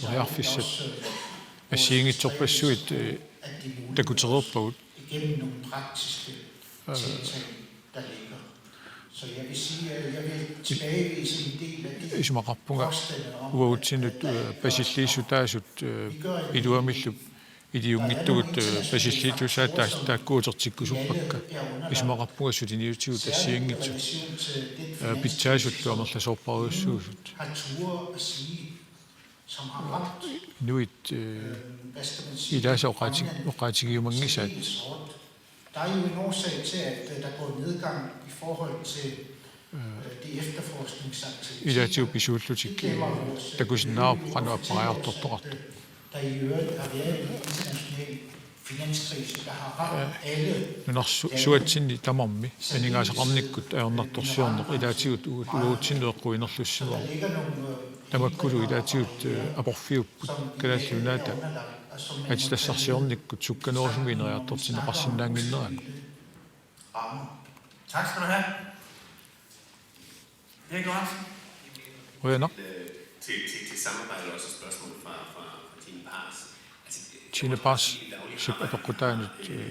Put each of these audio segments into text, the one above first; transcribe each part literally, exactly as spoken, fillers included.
periarfissat assigiinngitsorpassuit, eh, takutereerpagut. Isumaqarpunga uagutsinnut, eh, pasilliissutaasut, eh, iluamillu iliunngittutut, eh, pasilliittusaat taa-, taakku utertikkusuppakka. Isumaqarpunga suliniutigut assigiinngitsut, eh, pitsaasullu amerlasoorpassuusut. Inuit, eh, ilaasa oqaati-, oqaatigiumanngisaat. Der er jo en årsag til, at, øh, der går nedgang i forhold til, øh, de efterforskningsaktiviteter. Ilaatigut pisuullutik, eh, takusinnaavarput qanoq appariartortoqartoq. Der i øvrigt har været en international finanskrise, der har ramt alle lande. Nunarsuatsinni tamarmi aningaasaqarnikkut ajornartorsiorneq ilaatigut u-, uagutsinnut eqquinerlussimavoq. Tamakkulu ilaatigut, eh, aporfiupput Kalaallit Nunaata atitassarsiornikkut sukkanerusumik ineriartortinneqarsinnaannginnerakkit. Tak skal du have. Erik Lorentzen. Qujanaq. Til, til, til samarbejde også et spørgsmål fra, fra, fra Tine Pars. Altså, Tine Pars, sip apeqqutaanut, øh, øh,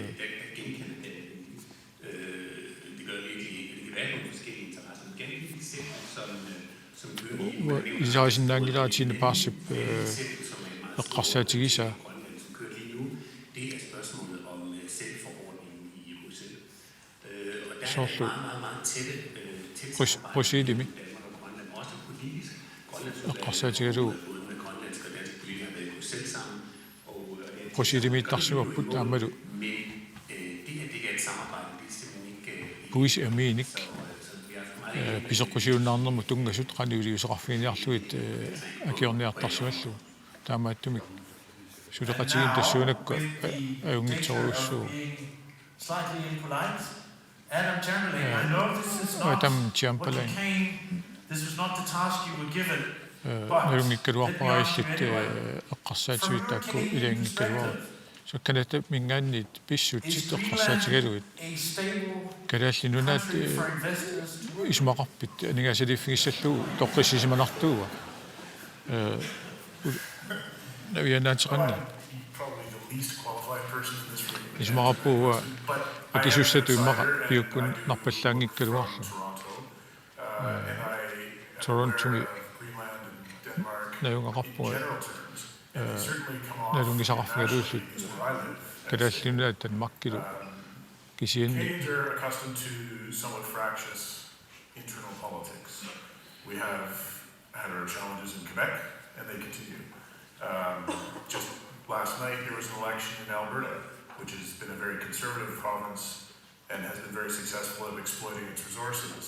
det gør det virkelig ikke. Det kan være nogle forskellige interesser, men gennem det eksempel, som, øh, som kører lige nu, ilisarisinnaanngilara Tine Parsip, øh, eqqarsaatigisaa. Grønland, som kører lige nu, det er spørgsmålet om, øh, selvforordningen i Bruxelles. Soorlu Brus-, Bruxellesimi eqqarsaatigalugu Bruxellesimiittarsimapput aammalu puisit amiinik, eh, piseqqusiunnaarnermut tunngasut qanoq iliuuseqarfiginiarlugit, eh, akiorniartarsimallugu. Taamaattumik suleqatigiinnut tassuunakkut, eh, ajunngitsorujussuuvoq. Slightly impolite. Adam Chamberlain, I know this is not what you came, this was not the task you were given, but the government can offer a perspective. Eh, nalunngikkaluarpara illit, eh, eqqarsaatigalugu taakku ilaanngikkaluarpara. So Canadaminngaanniit pissutsit eqqarsaatigalugit. Kalaallit Nunaat, eh, isumaqarpit aningaasaliiffigissallugu toqqissisimanartuua? Eh, u-, navianaateqanngilaq. Isumaqarpunga akisussatut immaqa piukkunnarpallaanngikkaluarlunga. Eh, Torontomi najugaqarpunga, eh, nalunngisaqarfigalugillu Kalaallit Nunaat Danmarkilu kisianni. Canadians are accustomed to somewhat fractious internal politics. We have had our challenges in Quebec, and they continue. Um, just last night, there was an election in Alberta, which has been a very conservative province and has been very successful at exploiting its resources.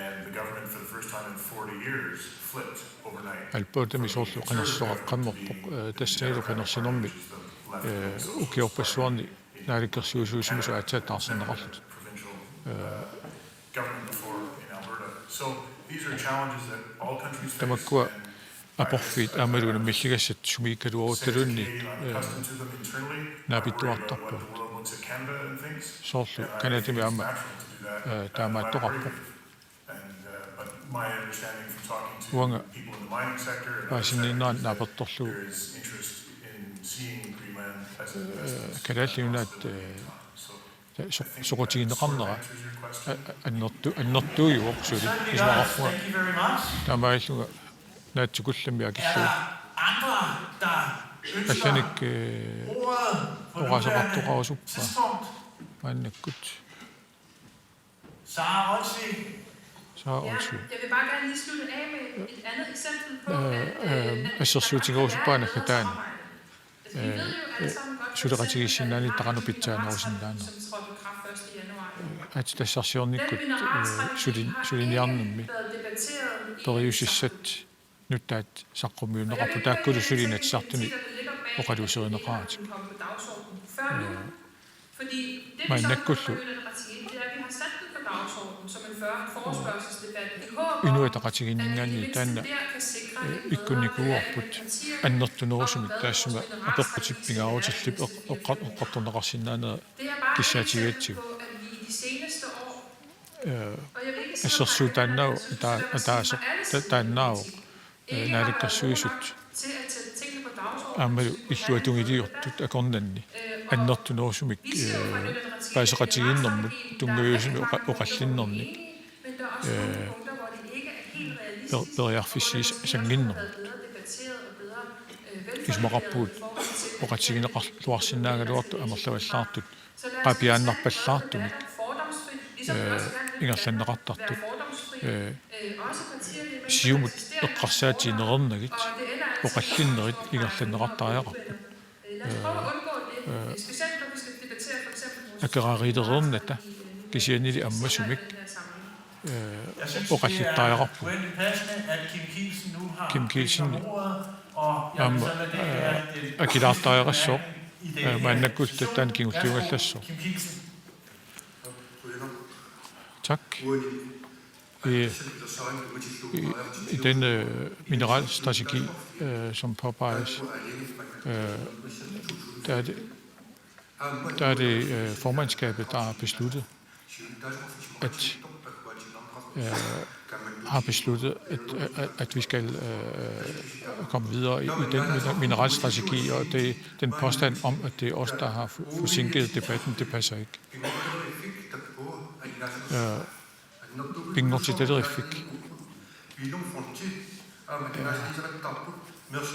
And the government, for the first time in forty years, flipped overnight. Albertami soorlu qinersisoqaqqammerpoq, eh, tassanilu qinersinermi, eh, ukiorpassuarni naalakkersuisuusimasut aatsaat taarserneqarlutik. Eh, Government before in Alberta. So these are challenges that all countries face. Tamakkua aporfiit aammalu unammilligassat sumiikkaluaruttaluunniit, eh, naapittuartarpaat. Soorlu Canadami aamma, eh, taamaattoqarpoq. Uanga paasinninnera naapertorlugu, eh, Kalaallit Nunaat, eh, so-, soqutigineqarnera, a-, a-, annertu-, annertuujuvoq suli isumaqarpunga. Taamaallunga naatsukullammik akillugu. Allanik, eh, oqaaseqartoqarusuppara maannakkut. Sara Olsvig. Sara Olsvig. Jeg vil bare gerne lige slutte af med et andet eksempel på, at, øh, at der er en del af samarbejdet. Eh, eh, suleqatigiissinnaanit qanoq pitsaanerusinnaanera. Atitassarsiornikkut, eh, suli-, suliniarnermi periusissat nutaat saqqummiunneqarput taakkulu suli Inatsisartuni oqaluuserineqaratik. Eh, Maannakkullu Inuit Ataqatigiinninngaanniit taanna, eh, ikkunnikuuarput annertunerusumik taassuma apeqqutit pingaarutillugit eq-, eqqar-, eqqartorneqarsinnaanera kissaatigigatsigu. Eh, assersuut taannaavoq ataa-, ataaseq ta-, taannaavoq. eh, naalakkersuisut aammalu illuatungiliortut akornanni annertunerusumik, eh, paaseqatigiinnermut tunngaviusumik oqa-, oqallinnernik, eh, per-, periarfissiissannginnermut. Isumaqarpugut oqaatigineqarluarsinnaagaluartut amerlavallaartut qapiaannarpallaartumik, eh, ingerlanneqartartut, eh, Siumut eqqarsaatigineqarnagit oqallinnerit ingerlanneqartariaqarput. Eh, eh, akerariilereernata kisiannili ammasumik, eh, oqallittariaqarpugut. Kim Kielsen aamma, eh, akilaartariaqassaaq, eh, maannakkullu taanna kingulliugallassaaq. Tak. I, i, i den, øh, mineralstrategi, øh, som påpeges, øh, der er det, der er det, øh, formandskabet, der har besluttet, at, øh, har besluttet, at, at, at vi skal, øh, komme videre i, i den mineralstrategi, og det, den påstand om, at det er os, der har for-, forsinket debatten, det passer ikke. Øh, Pinngortitaleriffik, øh,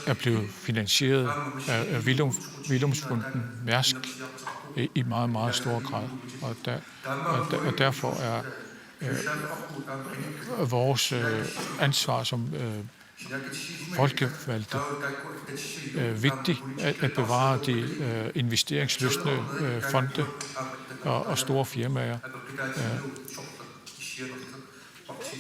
er blevet finansieret af, af Willum-, Willumsfonden Mærsk i, i meget, meget stor grad. Og der, og der, og derfor er, øh, vores, øh, ansvar som, øh, folkevalgte, øh, vigtigt at, at bevare de, øh, investeringslystne, øh, fonde og, og store firmaer. Øh,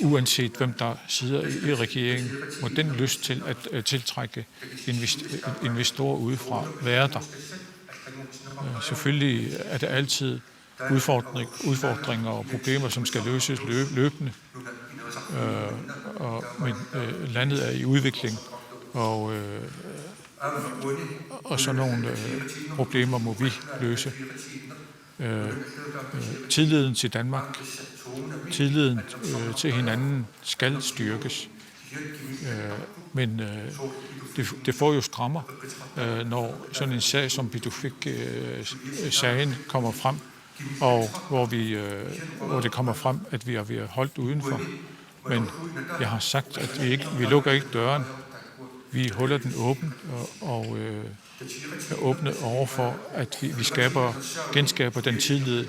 uanset hvem der sidder i, i regeringen, må den lyst til at, at tiltrække invest-, investorer udefra være der. Øh, selvfølgelig er der altid udfordring-, udfordringer og problemer, som skal løses løb-, løbende. Øh, og, men, øh, landet er i udvikling, og, øh, og sådan nogle, øh, problemer må vi løse. Øh, øh, tilliden til Danmark, tilliden, øh, til hinanden skal styrkes. Øh, men, øh, det, det får jo skrammer, øh, når sådan en sag som Pituffik, øh, sagen kommer frem, og hvor vi, øh, hvor det kommer frem, at vi er, vi er holdt udenfor. Men jeg har sagt, at vi ikke, vi lukker ikke døren. Vi holder den åben, og, og, øh, er åbne over for, at vi, vi skaber, genskaber den tillid,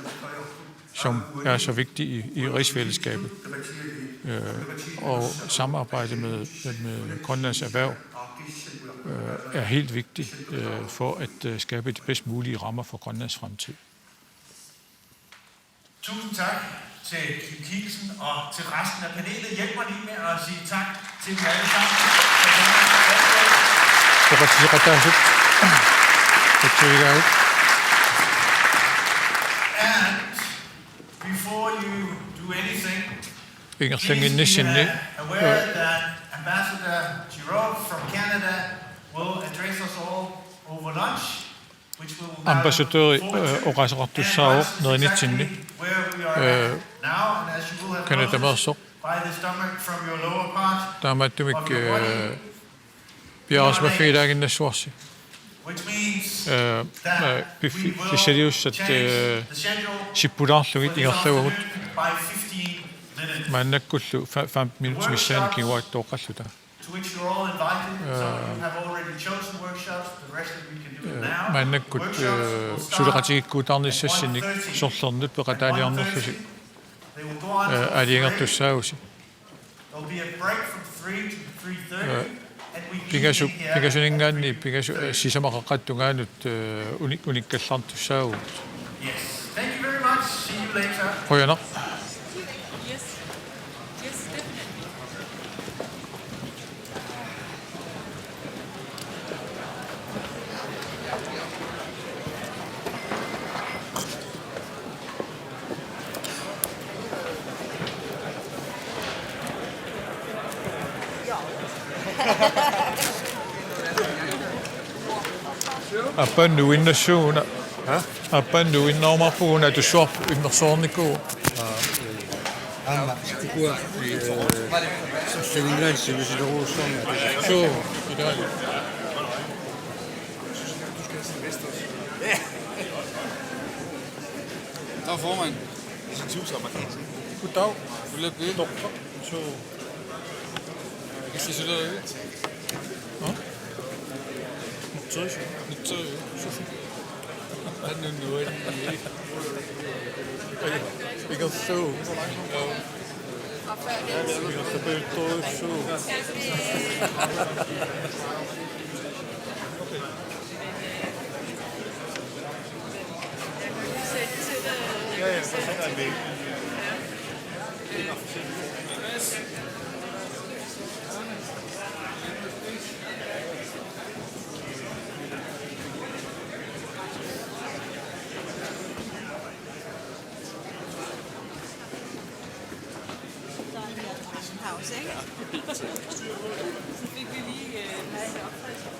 som er så vigtig i, i rigsfællesskabet. Øh, og samarbejde med, med Grønlands erhverv, øh, er helt vigtigt, øh, for at, øh, skabe de bedst mulige rammer for Grønlands fremtid. Tusind tak til Kim Kielsen og til resten af panelet. Hjælp mig lige med at sige tak til dem alle sammen. Oqaatigeqataasut. Tassaagut. And before you do anything, please be, uh, aware that Ambassador Giroux from Canada will address us all over lunch. Ambassadøri, øh, oqaaseqartussaavoq neriunitsinni, øh, Canadameersoq. Taamaattumik, øh, piareersimaffigilaaginnassuarsi. Øh, øh, piffi-, pissaliussat, øh, sippulaarlugit ingerlavagut. Maannakkullu fe-, femten minutsit missaanni kinguaattooqqalluta. Øh, øh, maannakkut, øh, suleqatigiikkuutaarnissassinnik sorlernut peqataaniarnerlusi, øh, aalajangertussaavusi. Øh, pingasu-, pingasuninngaanniit pingasu-, øh, sisamat qeqqata tungaanut, øh, uni-, unikkallartussaavugut. Qujanaq. Aappaa nuinnassuugut una. Ha? Aappaa nuinnarumaarpugut una, atussuarput immersoornikuuvoq. Aa, ja, ja. Aamma, ukua, øh, Leningrad sivisitserujussuarmik. Suu, ilaa. Taa, formand. Goddag. Goddag. Suu. Illit suleruit? Aa? Nutserisuu. Nutserisuu. Annunnuani. Ingerlavugut. Ingerlapaluttorujussuuvoq. Pause, ikke? Så fik vi lige øh, en masse opfriskning.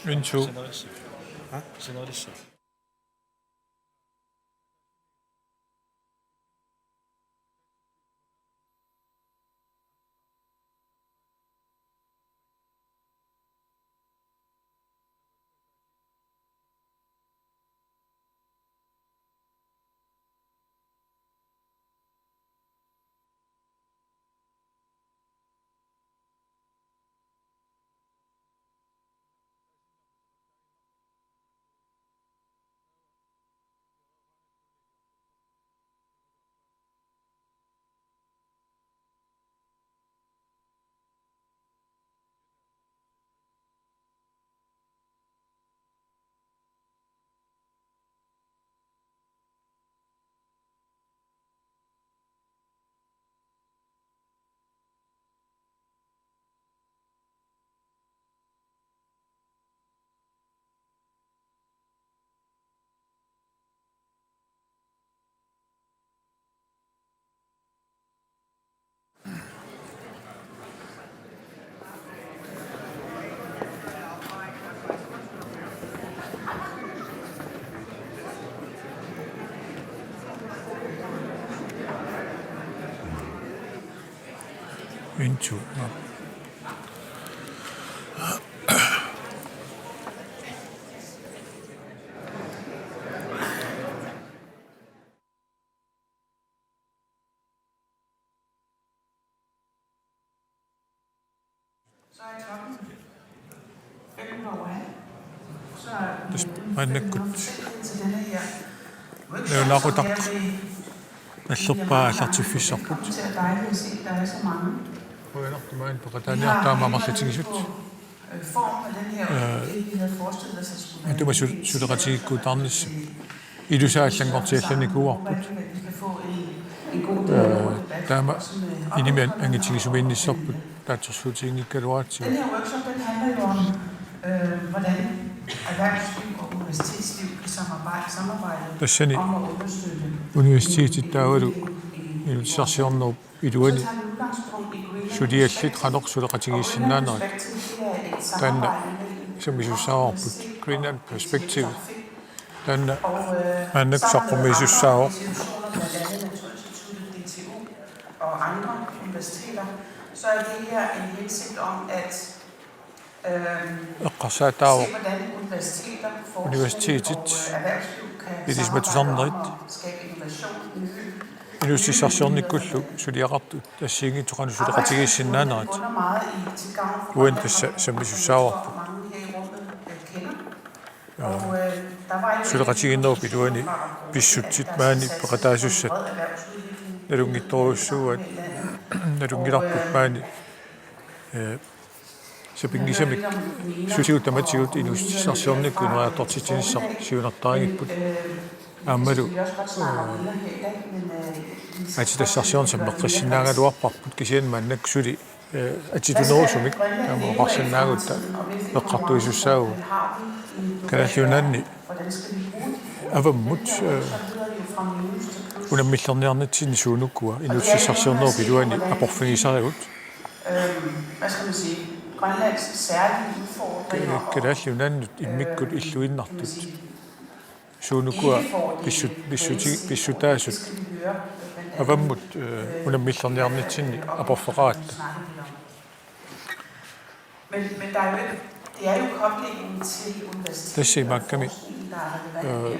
Minchu. Into. Tassa maannakkut nalunaaqutaq nallerpaa aallartiffissarput. Qujanartumik peqataaniartaa aamma amerlatigisut. Ee, atuma su-, suleqatigiikkuutaarnissaq ilusaa allanngortiallanikuuarput. Ee, taama inimi an-, angitigisumiinnissarput taatsorsuutiginngikkaluaratsigu. Den her workshop, den handler jo om, øh, hvordan erhvervsliv og universitetsliv kan samarbejde, samarbejde. Tassani om at understøtte universitetit taavalu inuussutissarsiornerup iluani suliallit qanoq suleqatigiissinnaanerat taanna sammisussaavarput, Greenland Perspective. Taanna maannakkut saqqummiisussaavoq. Eqqarsaataavoq universitetit, ilisimatusarnerit, inuussutissarsiornikkullu suliaqartut assigiinngitsut qanoq suleqatigiissinnaanerat. Uani tassa sammisussaavarput. Suleqatigiinnerup iluani pissutsit maani peqataasussat nalunngitsorujussuuaat, nalunngilarput maani, ee, sapinngisamik sutigut tamatigut inuussutissarsiornikkut ineriartortitsinissaq siunertarigipput. Aammalu, ee, atitassarsiorneq sammeqqissinnaagaluarparput kisianni maannakkut suli, ee, atitunerusumik taama oqarsinnaagutta eqqartuisussaavugut. Kalaallit Nunaanni avammut, ee, unammillerniarnitsinni suunukua inuussutissarsiornerup iluani aporfigisarigut. Øhm, hvad skal man sige, Grønlands særlige udfordringer og, Kalaallit Nunaannut immikkut, øh, illuinnartut. Suunukua pissut-, pissuti-, pissutaasut avammut, øh, unammillerniarnitsinni aporfeqaratta. Men, men der er jo ikke, det er jo koblingen til universitetet og, tassa imaakkami, forskningen, der er relevant, øh, her,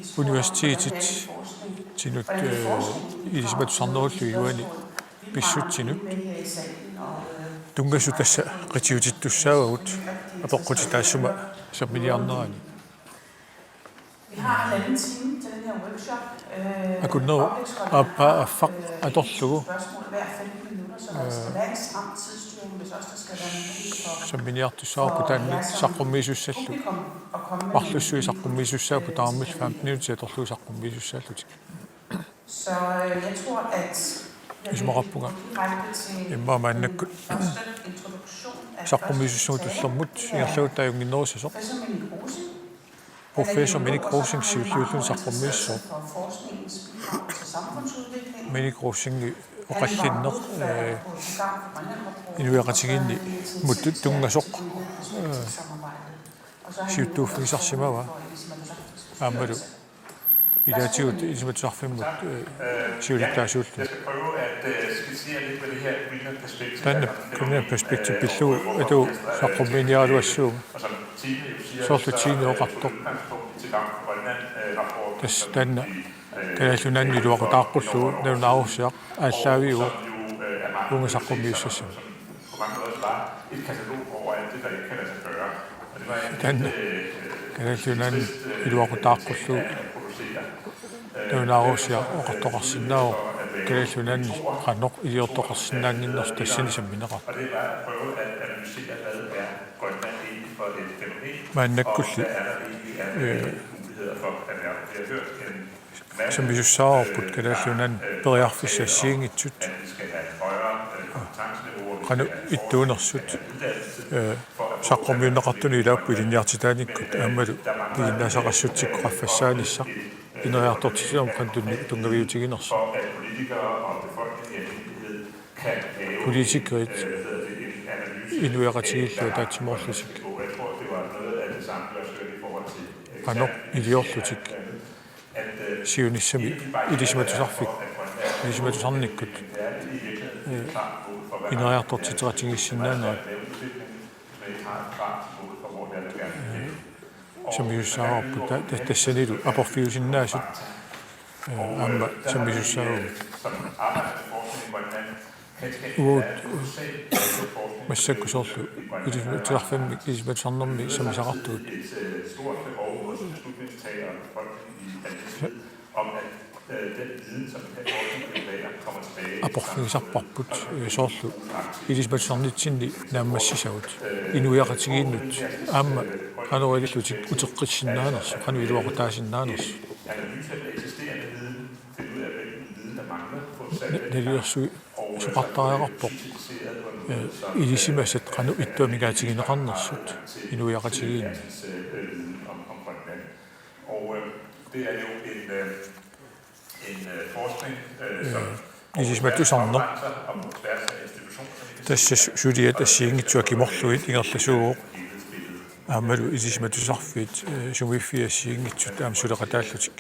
så universitetit tinut, øh, ilisimatusarnerullu iluani pissutsinut. Tunngasut tassa qitiutittussaavagut apeqqutit taassuma samminiarnerani. Akunnerup aappaa affaq atorlugu, øh, samminiartussavarput taanna saqqummiisussallugu. Marlussuit saqqummiisussaapput tamarmik femten minutit atorlugu saqqummiisussaallutik. Isumaqarpunga immaqa maannakkut saqqummiisussaagut tullermut ingerlavugut taajunginnerussasoq. Professor Minik Rosing siulliulluni saqqummiissasoq. Minik Rosingi Oqallinneq, eh, inuiaqatigiinni mut tunngasoq, eh, siuttuuffigisarsimavaa. Aammalu ilaatigut Ilisimatusarfimmut, eh, siulittaasuulluni. Taanna Greenland Perspective pillugu atu saqqummiiniaraluassuunga. Soorlu Tine oqartoq. Tassa taanna Kalaallit Nunaanni iluaqutaaqqullugu nalunaarusiaq aallaaviuvoq uunga saqqummiussassammat. Taanna Kalaallit Nunaanni iluaqutaaqqullugu nalunaarusiaq oqartoqarsinnaavoq Kalaallit Nunaanni qanoq iliortoqarsinnaannginnersoq tassani sammineqartoq. Maannakkulli, eh, sammisussaavarput Kalaallit Nunaanni periarfissat assigiinngitsut, qanoq ittuunersut, eh, saqqummiunneqartuni ilaapput ilinniartitaanikkut aammalu piginnaasaqassutsikkut qaffassaanissaq ineriartortitsinermut qanoq tunni-, tunngaviutiginersoq. Politikerit inuiaqatigiillu ataatsimoorlutik qanoq iliorlutik siunissami ilisimatusarfik, ilisimatusarnikkut, eh, ineriartortitseqatigiissinnaanerat, eh, sammisussaavarput ta-, ta-, tassanilu aporfiusinnaasut, eh, aamma sammisussaavugut. Uagut massakkut soorlu ilisimatusarfimmi, ilisimatusarnermi sammisaqartugut. Aporfigisarparput, eh, soorlu ilisimatusarnitsinni naammassisagut inuiaqatigiinnut aamma qanoq ilillutik uteqqissinnaanersut, qanoq iluaqutaasinnaanersut. Na-, nalilersuisoqartariaqarpoq, eh, ilisimasat qanoq ittua amigaatigineqarnersut inuiaqatigiinni. Ilisimatusarneq. Tassa su-, suliat assigiinngitsut akimorlugit ingerlasuuvoq. Aammalu ilisimatusarfiit, eh, sumiiffiit assigiinngitsut aamma suleqataallutik.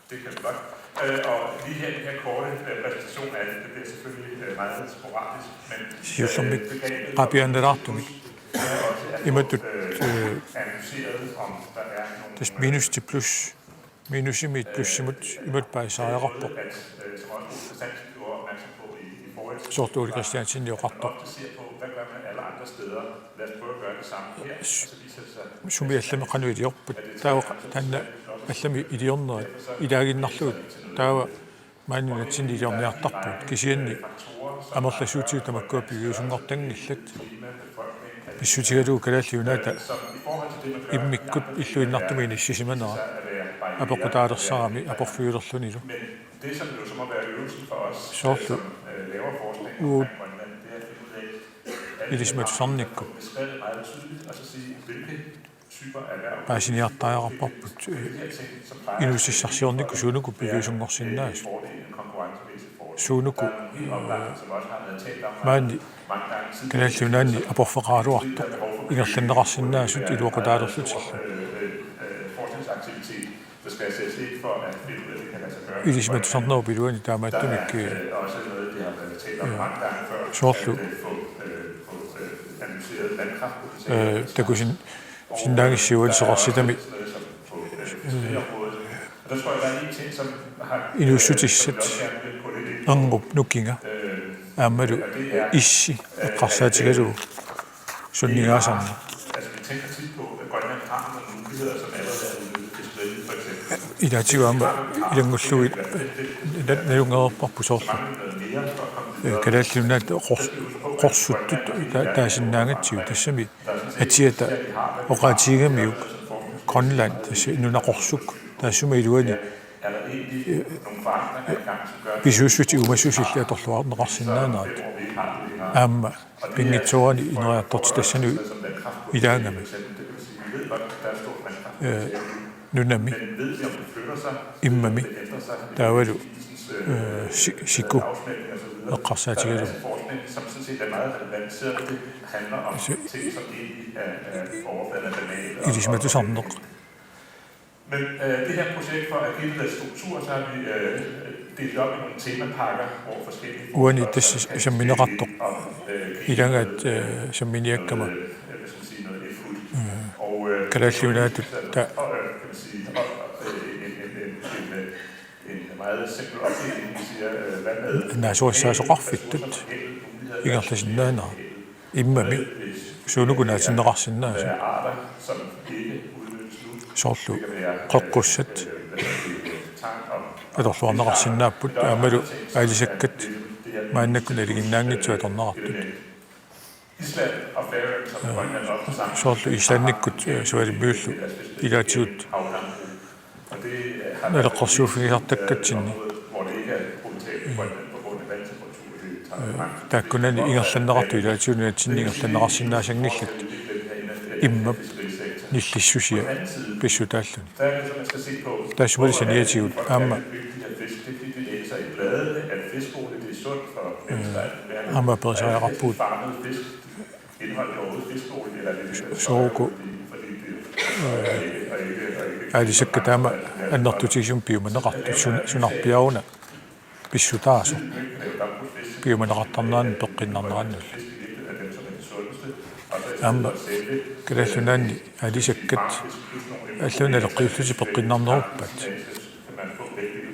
Det kan vi godt. Øh, og lige her, den her korte, øh, præsentation af det, det bliver selvfølgelig, øh, meget sporadisk, men, øh, siullermik begrebet qapiannalaartumik. Imatut, øh, analyseret, om der er nogle, tassa minus til plus. Minusimiit plussimut imatut paasisariaqarpoq. Soorlu Ole Kristiansen oqartoq. Sumi allami qanoq iliorput. Taava taanna allami iliornerat ilaaginnarlugu taava maani nunatsinni iliorniartarpugut. Kisianni amerlasuutigut tamakkua piviusunngortanngillat. Pissutigalugu Kalaallit Nunaata immikkut illuinnartumik inissisimanera apeqqutaalersarami aporfiulerlunilu. Soorlu uagut ilisimatusarnikkut paasiniartariaqarparput, eh, inuussutissarsiornikkut suunuku piviusunngorsinnaasut. Suunuku, eh, maani Kalaallit Nunaanni aporfeqaraluartoq ingerlanneqarsinnaasut iluaqutaalerlutillu. Ilisimatusarnerup iluani taamaattumik, eh, soorlu, eh, takusin-, sinnaanngissavut soqarsitami, eh, inuussutissat erngup nukinga aammalu issi eqqarsaatigalugu sunnigaasarneq. Ilaatigut aamma ilanngullugit na-, nalunngereerparput soorlu, eh, Kalaallit Nunaat qors-, qorsuttut ta-, taasinnaagatsigu tassami atiata oqaatigigamiuk Grønland, tassa nunaqorsuk, taassuma iluani, eh, pisuussutit uumassusillit atorluarneqarsinnaanerat. Aamma pinngitsoorani ineriartortitassanut ilaagami. Eh, nunami, immami, taavalu, eh, si-, siku eqqarsaatigalugu. Si-, ilisimatusarneq. Men, øh, det her projekt for at give det struktur, så har vi, øh, delt op i nogle temapakker, hvor forskellige Uani tassa sammineqartoq. Ilagaat, eh, samminiakkama. Kalaallit Nunaata ta-, naasorissaasoqarfittut ingerlasinnaanera immami suunuku naatinneqarsinnaasoq. Soorlu qeqqussat atorluarneqarsinnaapput aammalu aalisakkat maannakkut nalinginnaanngitsut atorneqartut. Soorlu Islandikkut, eh, Savalimmiullu ilaatigut naleqqersuuffigisartakkatsinni. Eh, taakkunani ingerlanneqartut ilaatigut nunatsinni ingerlanneqarsinnaasanngillat immap nillissusia pissutaalluni. Taassumali saniatigut aamma aamma aperisariaqarpugut sooruku, eh, aalisakkat taama annertutigisumik piumaneqartut sun-, sunarpiaruna pissutaasoq piumaneqartarnerannut peqqinnarnerannullu. Aamma Kalaallit Nunaanni aalisakkat allanut naleqqiullutik peqqinnarneruppat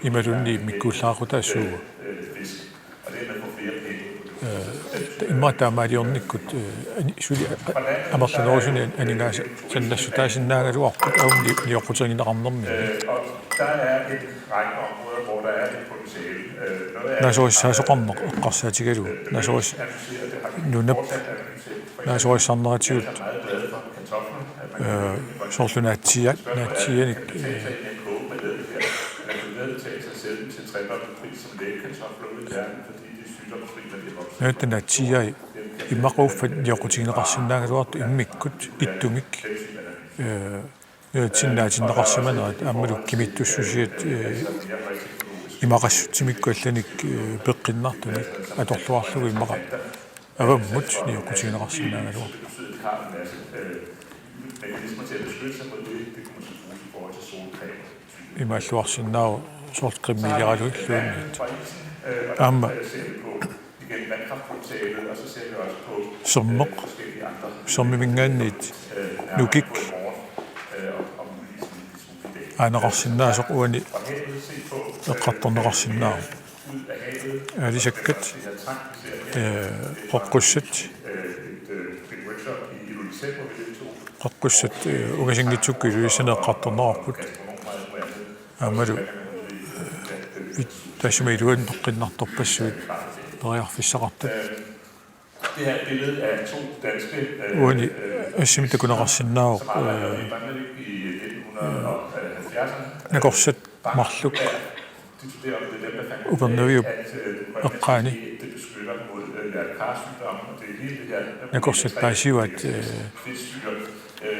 imaluunniit immikkuullaaqutaasoq. Eh, immaqa taamaaliornikkut, eh, ani-, suli a-, a-, amerlanerusunik aningaasat sannassutaasinnaagaluarput aamma ni-, nioqquterineqarnermi. Naasorissaasoqarneq eqqarsaatigalugu. Naasoris-, nunap naasorissarneratigut, eh, soorlu naatsia-, naatsianik, eh, Nunatta naatsiai immaqa uffa nioqqutigineqarsinnaagaluartoq immikkut ittumik, eh, nunatsinni naatinneqarsimanerat aammalu kimittussusiat, eh, imaqassutsimikkut allanik, eh, peqqinnartumik atorluarlugu immaqa avammut nioqqutigineqarsinnaagaluarpoq. Imaalluarsinnaavoq soorlu cremeliaraluilluunniit. Aamma sermeq, sermiminngaanniit nukik aaneqarsinnaasoq uani eqqartorneqarsinnaavoq. Aalisakkat, eh, qeqqussat, qeqqussat, eh, ungasinngitsukkut Ilulissani eqqartorneqarput. Aammalu, eh, vit-, taassuma iluani peqqinnartorpassuit periarfissaqartut. Uani assimi takuneqarsinnaavoq, eh, nakorsat marluk Upernaviup eqqaani nakorsat paasivaat, eh,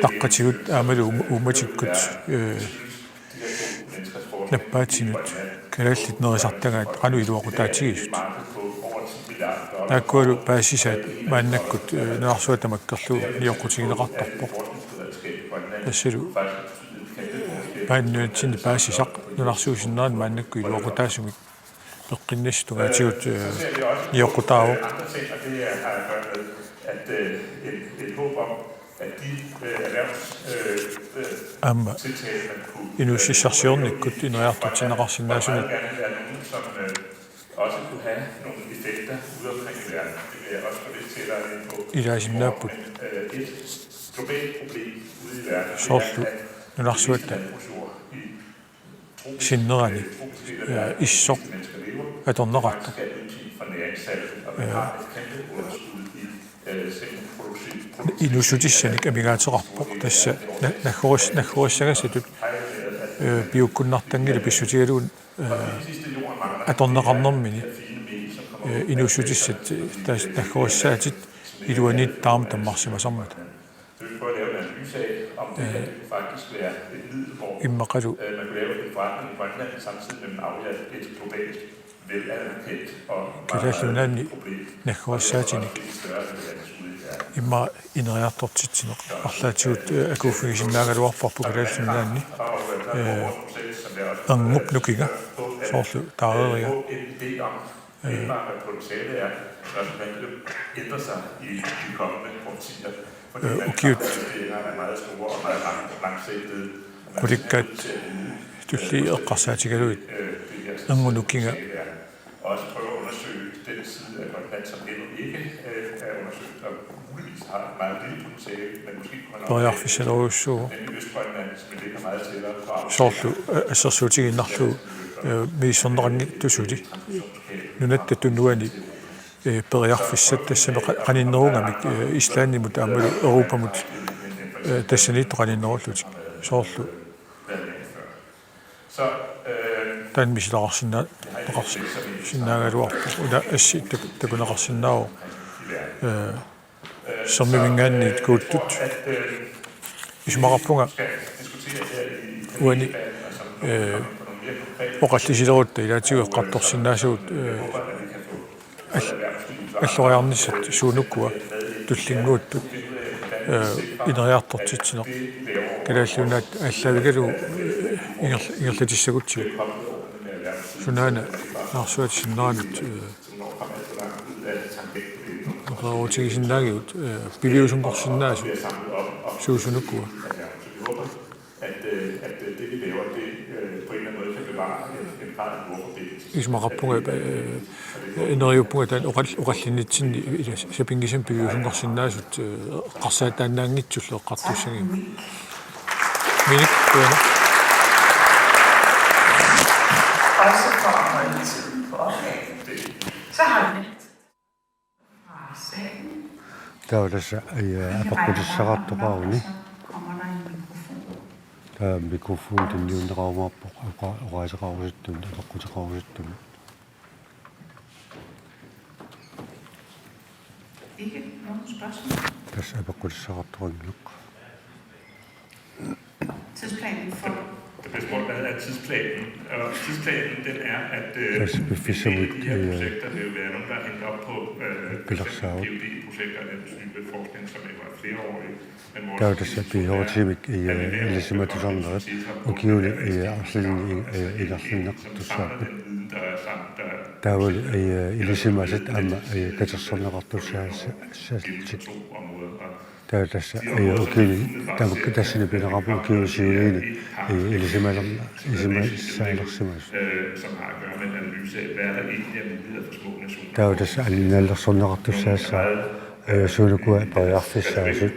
taqqatigut aammalu uum-, uummatikkut, eh, nappaatinut kalaallit nerisartagaat qanoq iluaqutaatigisut. Taakkualu paasisaat maannakkut, eh, nunarsuaq tamakkerlugu nioqqutigineqartarpoq. Tassalu Paasisaat nunatsinni paasisaq nunarsuup sinnerani maannakkut iluaqutaasumik peqqinnissaq tungaatigut, eh, nioqqutaavoq. Aamma inuussutissarsiornikkut ineriartortinneqarsinnaasunut ilaasinnaapput. Soorlu nunarsuatta sinnerani, eh, issoq atorneqartoq. Eh, inuussutissanik amigaateqarpoq tassa na-, naggoris-, naggorissagasatut, eh, piukkunnartanngilaq pissutigalugu, eh, atorneqarnermini, eh, inuussutissat taas-, naggorissaatit iluaniittut tamarmik tammarsimasarmata. Eh, immaqalu, øh, man kunne lave en forretning i Grønland, samtidig med at man afhjalp et globalt, velanerkendt og meget, meget, kalaallit nunaanni problem, nagguassaatinik. Immaqa ineriartortitsineq arlaatigut, øh, akuuffigisinnaagaluarparput Kalaallit Nunaanni, øh, angup nukinga, soorlu taareeriga, øh, øh, ukiut qulikkaat tulliit eqqarsaatigalugit angup nukinga. Også prøve at undersøge den side af Grønland, som endnu ikke, øh, er undersøgt, og muligvis har et meget lille potentiale, men måske kunne man også, periarfissalerujussuuvoq, nemlig Østgrønland, som ligger meget tættere på aftageren. Soorlu, øh, assersuutigiinnarlugu, øh, misissorneqanngitsoq suli. Nunatta tunuani, øh, periarfissat tassami qa-, qaninnerugamik, øh, Islandimut aammalu Europamut, øh, tassaniittut qaninnerullutik. Soorlu taanna misileqarsinnaa-, -neqarsinnaagaluarpoq, una assi tak-, takuneqarsinnaavoq, øh, sermiminngaanniit kuuttut. Isumaqarpunga uani, øh, oqallisilerutta ilaatigut eqqartorsinnaasugut, øh, al-, alloriarnissat suunukua tullinnguuttut, øh, ineriartortitsineq Kalaallit Nunaat aallaavigalugu, øh, inger-, ingerlatissagutsigu. Sunaana naarsuatsinnaanermut, øh, oqarutigisinnaagigut, øh, piviusunngorsinnaasut suusunukua. At, øh, at, øh, det, vi laver, det, øh, på en eller anden måde kan bevare en, en grad af jordforbindelse. Isumaqarpunga, øh, ineriuppunga taanna oqall-, oqallinnitsinni ila sapinngisamik piviusunngorsinnaasut, øh, eqqarsaataannaanngitsullu eqqartussagimmat. Minik, qujanaq. Også for at holde tiden på opgaven. Så har vi Taava tassa, øh, apeqqutissaqartoqaruni. Taava mikrofon tunniunneqarumaarpoq oqa-, oqaaseqarusuttunut, apeqquteqarusuttunut. Ikke nogen spørgsmål? Tassa apeqqutissaqartoqanngilaq. Tidsplanen for Hvis målet er, at tidsplanen, og tidsplanen, den er, at, øh, tassa piffissamut, en del af de her, øh, projekter vil være nogen, der er hængt op på, øh, for eksempel pilarsaarut. Ph.d.-projekter af den type forskning, som jo er flereårige. Men vores, taava tassa institut er, ph.d.-mik, øh, at levere, ilisimatusarnerat, øh, ukiuni, øh, arlalinni, øh, ingerlanneqartussaapput. Som samler den viden, der er sam-, der taavalu, øh, ilisimasat aamma, øh, katersorneqartussaassatik. Inden for to områder, og Taava tassa, øh, ukiuni, tamakku tassani pineqarpoq ukiuni siuliini, øh, ilisimaler-, ilisimassaalersimasut. Taava tassa aninnialersorneqartussaassaaq, øh, suunukua periarfissaasut.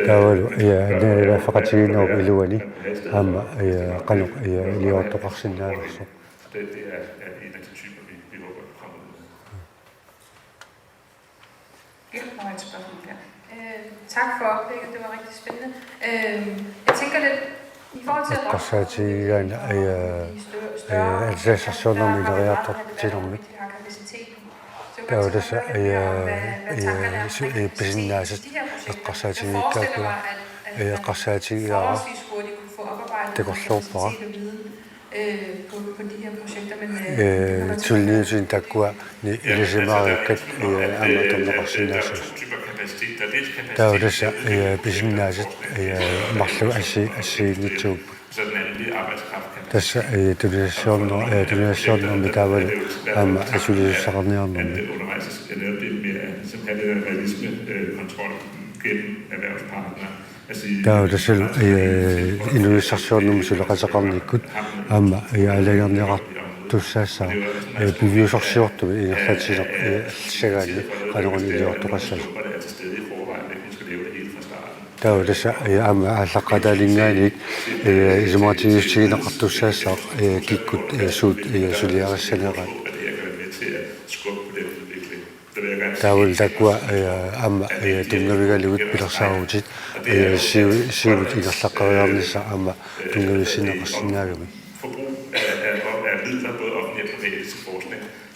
Taavalu, øh, aninnialerfeqatigiinnerup iluani aamma, øh, qanoq, øh, iliortoqarsinnaanersoq. Det, det er, er en af de typer, vi, vi håber kommer ud med. Ja, der var et spørgsmål der. Øh, tak for oplægget, det var rigtig spændende. Øh, jeg tænker lidt, i forhold til eqqarsaatigigaanni, øh, øh, aninnialersornermut ineriartortitsinermik. Taava tassa, øh, øh, su-, øh, pisinnaasat eqqarsaatigigaakku, øh, eqqarsaatigigaara takorloorpara. Øh, suliniutit taakkua ni ilisimaariikkat, øh, aamma atorneqarsinnaasut. Taava tassa, øh, pisinnaasat, øh, marluk assi-, assigiinngitsuupput. Tassa, øh, tunisassiorner-, øh, tunisassiornermi taavalu aamma asuliussaqarniarnermi. Taava tassalu, øh, inuussutissarsiornermut suleqateqarnikkut aamma, øh, aalajangerneqartussaassaaq, øh, piviusorsiortumik ingerlatsineq, øh, allissagaanni qanoruna iliortoqassasoq. Taava tassa, øh, aamma aallaqqaataaninngaanniit, øh, isumaqatigiissutigineqartussaassaaq, øh, kikkut, øh, suut, øh, suliarissanerat. Taavalu taakkua, øh, aamma, øh, tunngavigalugit pilersaarutit, øh, Siu-, Siumut ingerlaqqeriarnissaq aamma tunngavissinneqarsinnaagami.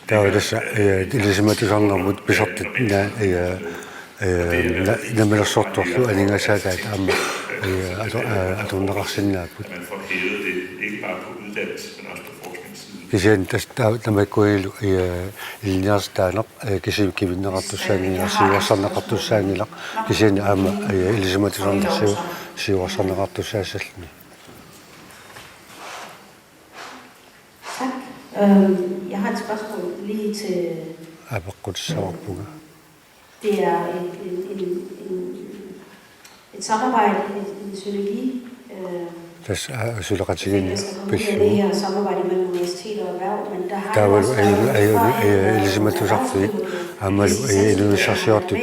Taava tassa, øh, ilisimatusarnermut pisortat na-, øh, øh, na-, namminersortorlu aningaasataat aamma, øh, ator-, øh, atorneqarsinnaapput. At man får hævet det, ikke bare på uddannelse, men også på forskningssiden. Kisianni tassa ta-, tamakkuilu, øh, ilinniartitaaneq, øh, kisianni kivinneqartussaanngilaq, siuarsarneqartussaanngilaq, kisianni aamma, øh, ilisimatusarneq siu-, siuarsarneqartussaassallugu. Tak. Øhm, jeg har et spørgsmål lige til... Apeqqutissavarpunga. Det er et, en, en, en, et samarbejde, en, en synergi, øh, Tassa, øh, suleqatigiinneq pillugu. Det her samarbejde mellem universitet og erhverv, men der har jo også været nogle erfaringer med ilisimatusarfiit aammalu inuussutissarsiortut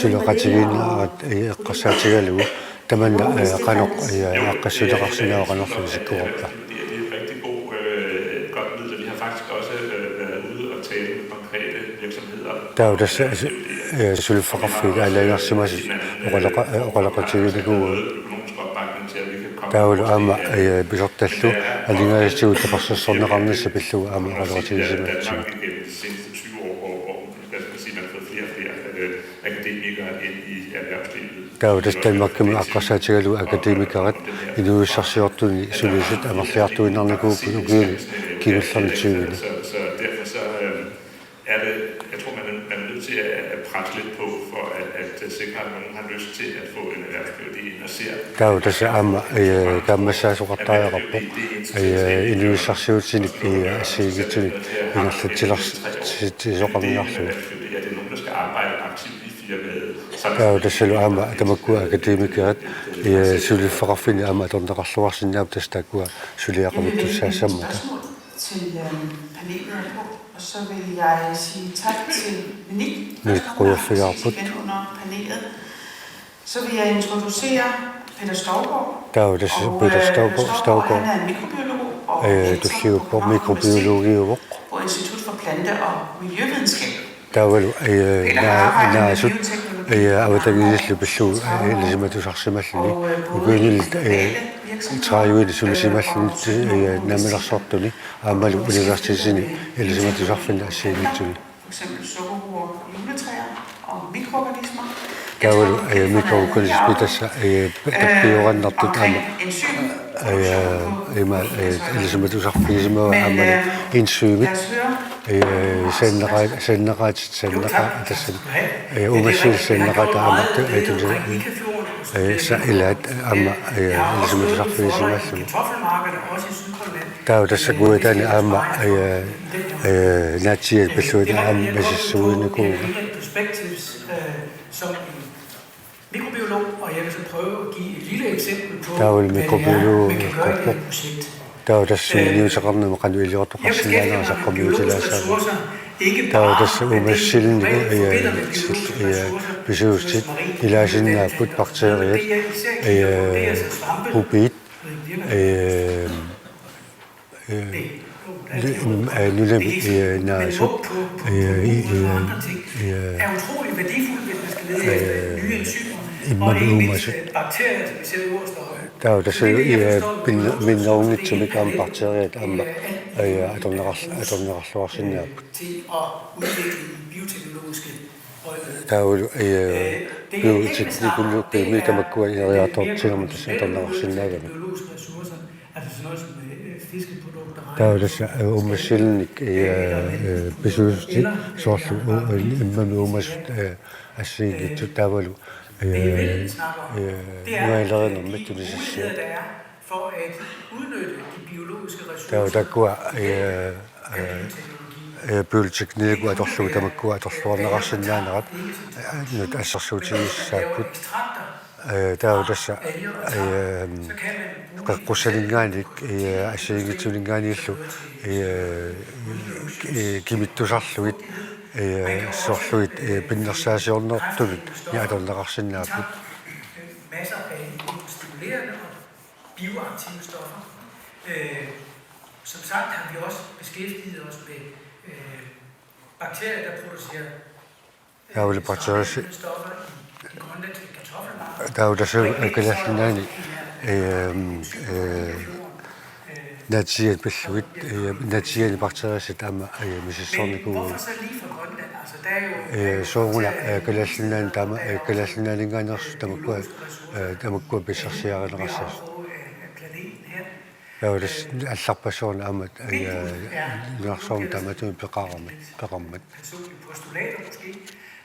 suleqatigiinnerat eqqarsaatigalugu. Tamanna, øh, qanoq, øh, aaqqissuunneqarsinnaava, qanorlu isikkoqarpa? Det er en rigtig god, øh, godt middel. Vi har faktisk også, øh, været ude og tale med konkrete virksomheder. Taava tassa, øh, suliffeqarfiit aalajangersimasut oqaloqa-, øh, oqaloqatiginikuuagut. Økonomisk opbakning til, at vi kan komme... Taavalu aamma, øh, pisortallu aningaasatigut tapersersorneqarnissaq pillugu aamma oqaloqatigisimagatsigu. Hvad skal man sige, man har fået flere og flere, øh, akademikere ind i erhvervslivet. Taava tassa Danmarkimi eqqarsaatigalugu akademikerit inuussutissarsiortuni sulisut amerliartuinnarnikuupput ukiuni kingullerni tyveni. Så, så, så derfor så, øh, er det, jeg tror, man er, man er nødt til at, at presse lidt på for at, at sikre, at nogen har lyst til at få en erhvervs-Ph.D. ind og ser... Taava tassa aamma, øh, kaammassaasoqartariaqarpoq, øh, inuussutissarsiutinik, øh, assigiinngitsunik ingerlatsilersitsisoqarniarlugu. Taava tassalu aamma tamakkua akademikerit, øh, suliffeqarfinni aamma atorneqarluarsinnaapput, tassa taakkua suliaqavittussaassammata. Til, øhm, panelet herpå, og så vil jeg sige tak til Monique. Monique Rødderfjørp. Først og fremmest, igen under panelet. Så vil jeg introducere Peter Stougaard. Taava tassa Peter Stougaard, øh, Stougaard, han er mikrobiolog og, øh, lektor på Københavns Universitet på Institut for Plante- og Miljøvidenskab. Taavalu, øh, Peter har arbejdet med bioteknologi, øh, avatangiisillu pillugu, øh, ilisimatusarsimalluni. Og, øh, både i private virksomheder, øh, og også i universiteter. Ukiunillu, øh, tredive suli simallugu, øh, namminersortuni aammalu universitetini ilisimatusarfinni assigiinngitsuni. For eksempel sukkerroer, juletræer og mikroorganismer. Taavalu, øh, mikroorganismit tassa, øh, p-, øh, tappioraannartut aamma, øh, ima, øh, ilisimatusarfigisimavaat aammalu, øh, enzymit, øh, sanneqaa-, sanneqaatit, sanneqaa-, tassa, øh, uumassuit sanneqaat aamma, øh, tun-, øh, sa-, ilaat aamma, øh, ilisimatusarfigisimaallugu. Taava tassa kuitaani aamma, øh, øh, naatsiiat pillugu aamma misissuinikuuvugut. Mikrobiolog, og jeg vil så prøve at give et lille eksempel på, hvad det er, man kan gøre i et projekt. Taavalu mikrobiolog, øh, taava tassa, øh, sunniuteqarnermut qanoq iliortoqarsinnaanera saqqummiutilaassaanga. Taava tassa uumassillugu, øh, øh, pisuussutit ilaasinnaapput, bakteriat, øh, upiit, øh, øh, øh, nunami, øh, naasut, øh, i, øh, øh, øh, immami uumasut. Taava tassa, øh, pin-, minnerunngitsumik aamma bakteriat aamma, øh, atorneqar-, atorneqarluarsinnaapput. Taavalu, øh, bioteknologiimi tamakkua ineriartortitsinermi tassa atorneqarsinnaagamik. Taava tassa, øh, uumassillutik, øh, øh, pisuussutit soorlu, øh, immami uumasut, øh, assigiinngitsut taavalu, øh, øh, nuanerinermik tunisassiat. Taava taakkua, øh, øh, øh, bioteknikkikkut atorlugu tamakkua atorluarneqarsinnaanerat, øh, nut assersuutigisassaapput. Øh, taava tassa, øh, qeqqussaninngaanniit, øh, assigiinngitsuninngaanniillu, øh, øh, kimittusarlugit, øh, sorlugit, øh, pinnersaasiornertunut atorneqarsinnaapput. Masser af stimulerende og bioaktive stoffer. Øh, som sagt har vi også beskæftiget os med, øh, bakterier, der producerer, øh, Taavalu bakteriasi-, stoffer i de grønlandske kartoffelmarker. Taava tassa, øh, Kalaallit Nunaanni, øh, øh, Naatsiiat pillugit, eh, naatsiianik bakteeriassat aamma, eh, misissornikuuagut. Eh, sooruna, eh, Kalaallit Nunaanni taama, eh, Kalaallit Nunaanninngaanneersut tamakkua, eh, tamakkua pissarsiarineqassasut. Taava tassa allarpassuarni aamma, eh, nunarsuarmi taamaattumik peqarmat, peqarmat.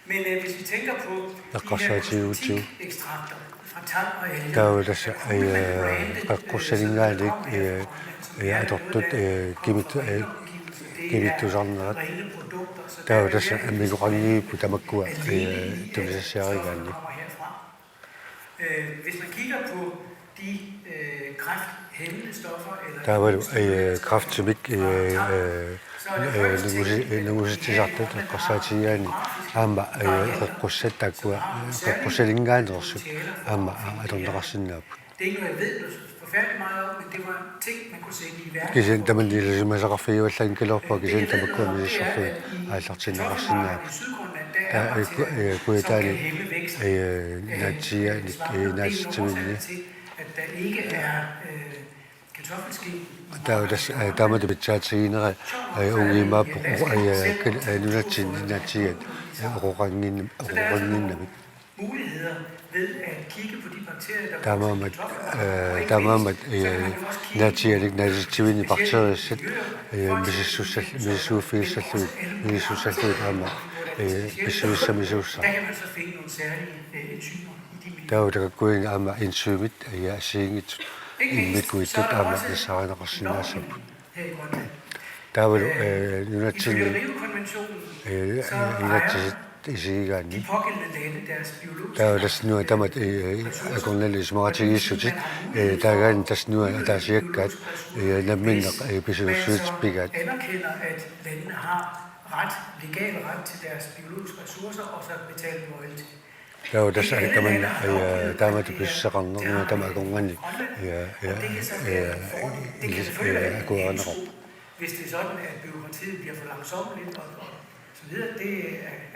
Men øh, hvis vi tænker på de her kosmetikekstrakter fra tang og alger, taava tassa, øh, qeqqussaninngaanniit, øh, øh, atortut, øh, kimit-, øh, kimittusarnerat. Taava tassa ammigoqanngivipput tamakkua, øh, tunisassiarigaanni. Øh, hvis man kigger på de øh, kræfthæmmende stoffer eller... Taavalu, øh, kræftimik, øh, øh, øh, nungusi-, øh, nungusitsisartut eqqarsaatigigaanni aamma, øh, qeqqussat taakkua, øh, qeqqussaninngaanneersut aamma, øh, atorneqarsinnaapput. Det er ikke noget, jeg ved noget forfærdeligt meget om, men det var ting, man kunne sætte i værk. Kisianni tamanna ilisimasaqarfigivallaanngikkaluarpunga, kisianni tamakkua misissorlugit aallartinneqarsinnaapput. Taava, øh, ku-, øh, Kujataani, øh, naatsiianik, øh, naatitsivinni. Taava tassa, øh, taamatut pitsaatiginera, øh, ungiimaappoq, øh, kal-, øh, nunatsinni naatsiiat, øh, oqoqanngin-, oqoqannginnamik. Taamaammat, øh, taamaammat, øh, naatsiianik naatitsivinni bakteeriassat, øh, misissussal-, misissuiffigissallugit, misissussallugit aamma, øh, pissusissamisuussaaq. Taava taakkununnga aamma enzymit, øh, assigiinngitsut immikkut ittut aamma nassaarineqarsinnaassapput. Taavalu, øh, nunatsinni, øh, inatsisit isigigaanni. Taava tassa nuann- tamat, øh, akornanni isumaqatigiissutit, øh, taagaanni tassa nuann- ataasiakkaat, øh, namminneq, øh, pisuussutit pigaat. Anerkender, at landene har ret, legal ret til deres biologiske ressourcer og så betale royalty. Taava tassa tamanna, øh, taamatut pissuseqarneq, nuann- tamat akornanni, øh, øh, øh, ilis-, øh, akuerineqarpoq. Hvis det er sådan, at bureaukratiet bliver for langsommeligt og, og så videre, det er,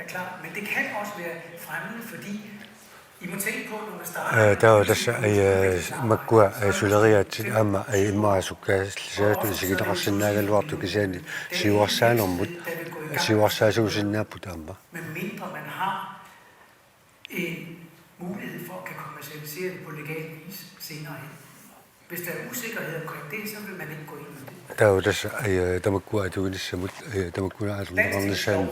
er klart. Men det kan også være fremmende, fordi I må tænke på, når man starter... Øh, taava tassa, øh, makkua, øh, suleriaatsit aamma, øh, immaqa sukkaallisaattut isigineqarsinnaagaluartut kisianni siuarsaanermut, siuarsaasuusinnaapput aamma. Medmindre man har en mulighed for at kan kommercialisere det på legal vis senere hen. Hvis der er usikkerhed omkring det, så vil man ikke gå ind i det. Taava tassa, øh, tamakkua atuinissamut, øh, tamakkua atorneqarnissaannut,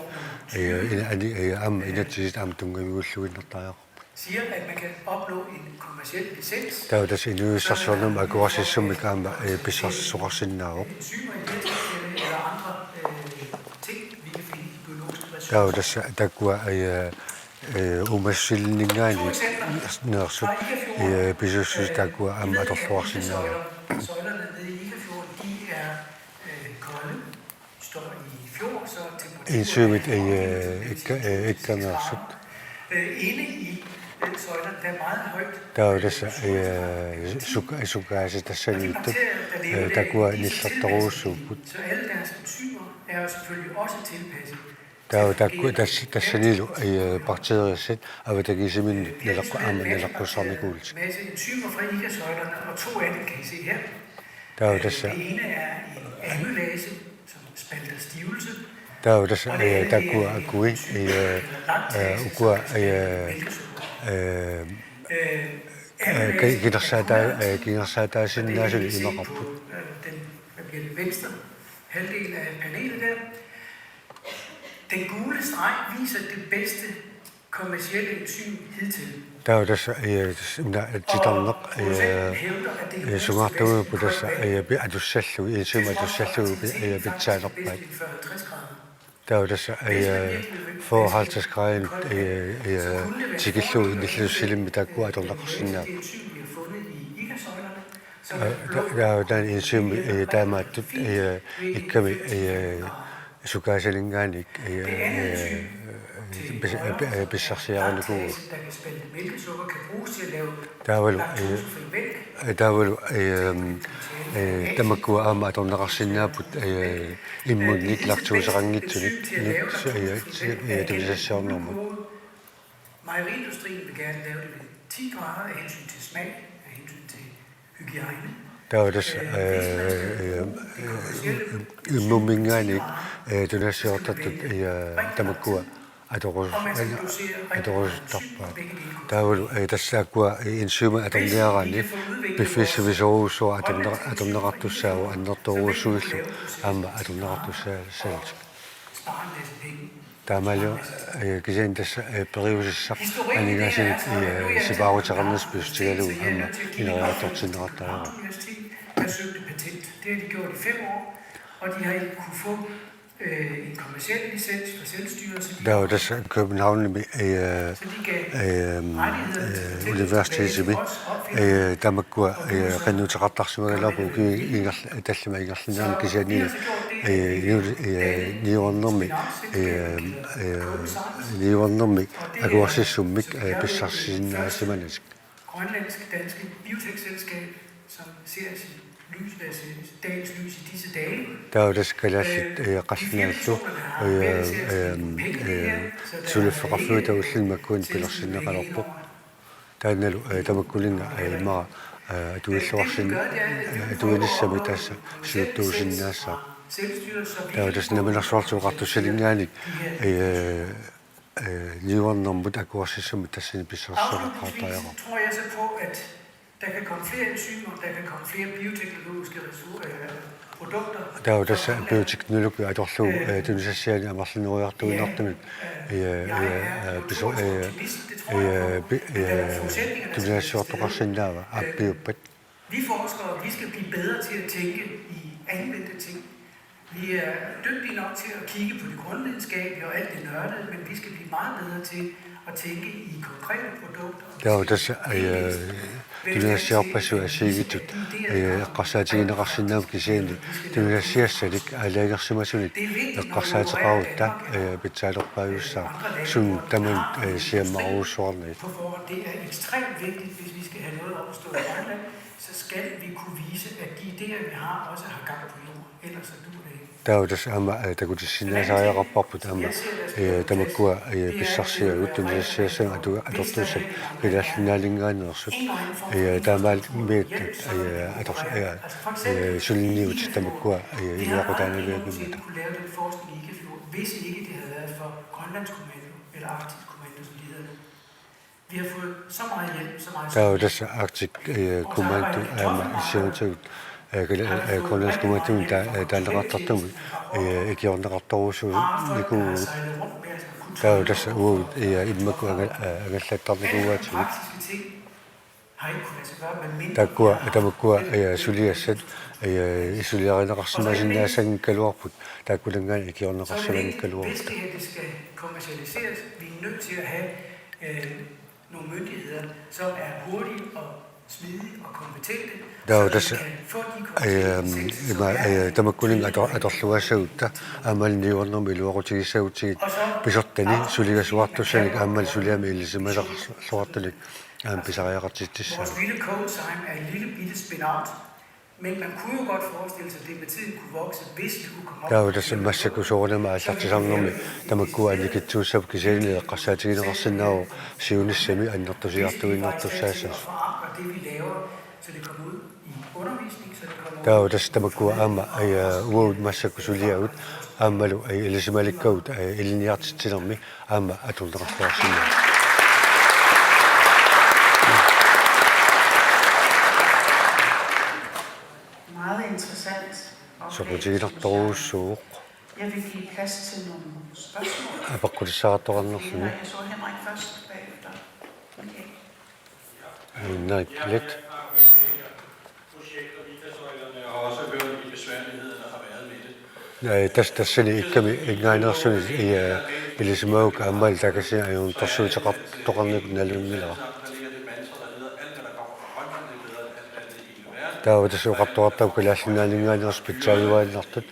øh, ina-, ani-, øh, aamma inatsisit aamma tunngavigalugit inertariaqarput. Siger, at man kan opnå en kommerciel licens. Taava tassa inuussutissarsiornermut akuersissummik aamma, øh, pissarsisoqarsinnaavoq. Enzymer i virksomheden eller andre, øh, ting, vi kan finde i biologiske ressourcer. Taava tassa taakkua, øh, øh, uumassusilinninngaanneersut, øh, pisussuseq taakkua aamma atorluarsinnaavoq. Søjlerne nede i Ikafjorden, de er, øh, kolde. Enzymit, øh, ikka-, øh, ikkaneersut. Taava tassa, øh, suka-, sukaasat tassaniittut, øh, taakkua nillertorujussuupput. Taava taakku-, tas-, tassanilu, øh, bakteeriassat avatangiisiminnut naleqqu-, aamma naleqqussarnikuullutik. Taava tassa, øh, taava tassa, øh, taakkua akui, øh, øh, ukua, øh, øh, øh, ki-, kinersaata-, øh, kinersaataasinnaasut imaqarput. Den gule streg viser det bedste kommercielle enzym hidtil. Taava tassa, øh, tassa una titarneq, øh, øh, sungaartuupput tassa, øh, pi-, atussallugit, enzymit atussallugit pi-, øh, pitsaanerpaat. Taava tassa, øh, fyrre halvtreds grader, øh, øh, tikillugu nillersussilimmik taakkua atorneqarsinnaapput. Øh, ta-, taava taanna enzym, øh, taamaattut, øh, ikkami, øh, sukaasaninngaanniit, øh, øh, pis-, øh, pis-, øh, pissarsiarinikuuvoq. Taavalu, øh, øh, taavalu, øh, øh, tamakkua aamma atorneqarsinnaapput, øh, immunnik laktoseqanngitsunik, nik-, øh, øh, tunisassiornermut. Mejeriindustrien vil gerne lave det ved ti grader af hensyn til smag, af hensyn til hygiejne. Taava tassa, øh, øh, øh, immumminngaanniit, øh, tunisassiortartut, øh, tamakkua atorus-, atorusuttarpaat. Taavalu, øh, tassa taakkua, øh, enzymi atorniaraanni piffissaq sivisoorujussuaq atorne-, atorneqartussaavoq annertoorujussuillu aamma atorneqartussaassallutik. Taamaalior-, øh, kisianni tassa, øh, periuseq aningaasat, øh, sipaaruteqarnersut pissutigalugu aamma ineriartortinneqartariaqarpoq. Har søgt et patent. Det har de gjort i fem år, og de har ikke kunnet få, øh, en kommerciel licens fra selvstyret, så de Taava tassa Københavnimi, øh, så de gav øh, rettighederne til øh, patentet tilbage til universitetimi, os opfindere, øh, tamakkua, og det er øh, så qinnuteqartarsimagaluarput ukiut ingerl-, tallimat ingerlaneranni kisianni, øh, niu-, øh, niuernermi, øh, øh, niuernermi akuersissummik, øh, pissarsisinnaasimanersoq. Grønlandsk danske biotech-selskab, som ser sit lys, øh, sit dagens lys i disse dage. Taava tassa kalaallit, øh, qallunaatut, øh, øh, øh, suliffeqarfiup taava ulluni makkuani pilersinneqalerpoq. Taannalu, øh, tamakkuninnga, øh, immaqa, øh, atuilluarsin-, øh, atuinissamik tassa siuttuusinnaassaaq. Taava tassa Namminersorlutik Oqartussaninngaanniit, øh, øh, niuernermut akuersissummik tassani pissarsisoqartariaqarpoq. Afslutningsvis tror jeg så på, at der kan komme flere enzymer, der kan komme flere bioteknologiske ressour-, øh, produkter. Taava tassa bioteknologi atorlugu, øh, tunisassianik amerlanerujussuartuinnartumik, øh, øh, øh, piso-, øh, øh, pi-, øh, tunisassiortoqarsinnaava aappiuppat. Vi forskere, vi skal blive bedre til at tænke i anvendte ting. Vi er dygtige nok til at kigge på det grundvidenskabelige og alt det nørdede, men vi skal blive meget bedre til at tænke i konkrete produkter og Taava tassa, øh, tunisassiorpassuit assigiittut, øh, eqqarsaatigineqarsinnaavoq kisianni tunisassiassalik aalajangersimasunik eqqarsaateqarutta, øh, pitsaalerpaajussaaq suut tamanit, øh, siammarujussuarnagit. På forhånd. Det er ekstremt vigtigt, hvis vi skal have noget op at stå i Grønland, så skal vi kunne vise, at de idéer, vi har, også har gang på jorden. Ellers så duer det ikke. Taava tassa aamma, øh, takutissinnaasariaqarparput aamma, øh, tamakkua, øh, pissarsiagut tunisassiassanik atu-, atortussat Kalaallit Nunaanninngaanneersut, øh, taamaammat, øh, ator-, øh, ator-, øh, suliniutit tamakkua, øh, iluaqutaanavianngimmata. Kunne lave den forskning i Ikefjord, hvis ikke det havde været for Grønlands Kommando eller Arktisk Kommando, som de hedder nu. Vi har fået så meget hjælp, så meget Taava støtte. Tassa Arctic, øh, Kommando aamma issianitut, øh, Kala-, øh, Grønlands Kommandomi ta-, øh, taaneqartartumut, øh, ikiorneqartorujussuunikuuvugut. Taava tassa uagut, øh, immakkut anga-, øh, angallattarnikuugatsigut. Praktiske ting har ikke kunnet lade sig gøre, medmindre vi har haft, øh, Taakkua, tamakkua, øh, suliassat, øh, suliarineqarsimasinnaassanngikkaluarput, taakkunanngaanniit ikiorneqarsimanngikkaluarput. Hvis det her, det skal kommercialiseres, vi er nødt til at have, øh, nogle myndigheder, som er hurtige og smidige og kompetente, Taava så vi tassa, kan få de øh, kompetencer, som ima, er øh, tamakkuninnga ator-, atorluassagutta, aammalu niuernermik iluaqutigissagutsigit pisortani, suligasuartussanik aammalu suliami ilisimasaqarluartunik aamma pisariaqartitsissaaq. Vores lille Cold Time er en lille bitte spin-out. Men man kunne jo godt forestille sig, at det med tiden kunne vokse, hvis vi kunne komme op på Taava tassa massakkut soorunami aallartisarnermi tamakkua annikitsuussapput kisianni eqqarsaatigineqarsinnaavoq siunissami annertusiartuinnartussaassasut. Og forankre det, vi laver, så det kommer ud i undervisning, så det kommer ud Taava tassa tamakkua aamma, øh, uagut massakkut suliagut aammalu, øh, ilisimalikkagut, øh, ilinniartitsinermi aamma atorneqarluarsinnaavoq. Meget interessant oplæg. Soqutiginartorujussuuvoq. Jeg vil give plads til nogle spørgsmål. Apeqqutissaqartoqarnerluni. Jeg så Henrik først bagefter. Okay. Henrik Leth. Projekter, Vitasøjlerne, og også hørt om de besværligheder, der har været med det. Øh, tas-, tassani ikkami ingaanneersunik, øh, ilisimagukku aammalu takassi ajornartorsiuteqartoqarnikut nalunngilara. Taava tassa oqartoqartarpoq Kalaallit Nunaanninngaanneersut pitsaajuaannartut.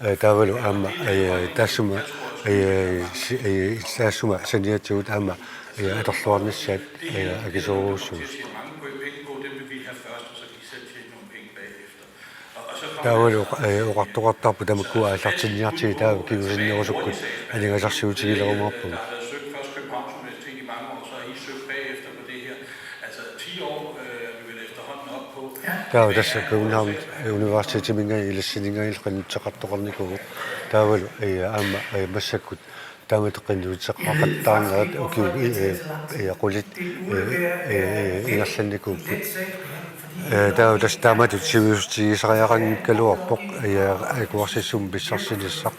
Øh, taavalu aamma, øh, taassuma, øh, si-, øh, taassuma saniatigut aamma, øh, atorluarnissaat, øh, akisoorujussuuvoq. Taavalu, øh, oqartoqartarpoq tamakkua aallartinniartigit taava kingusinnerusukkut aningaasarsiutigilerumaarpagut. Altså ti år, øh, er vi vel efterhånden oppe på. Ja. Taava tassa København Universitetiminngaanniit ilassininngaanniit qinnuteqartoqarnikuuvoq. Taavalu, eh, aamma, eh, massakkut taamatut qinnuteqaqattaarnerat ukiut, eh, eh, qulit, eh, eh, ingerlannikuupput. Eh, taava tassa taamatut sivisutigisariaqanngikkaluarpoq, eh, akuersissummik pissarsinissaq.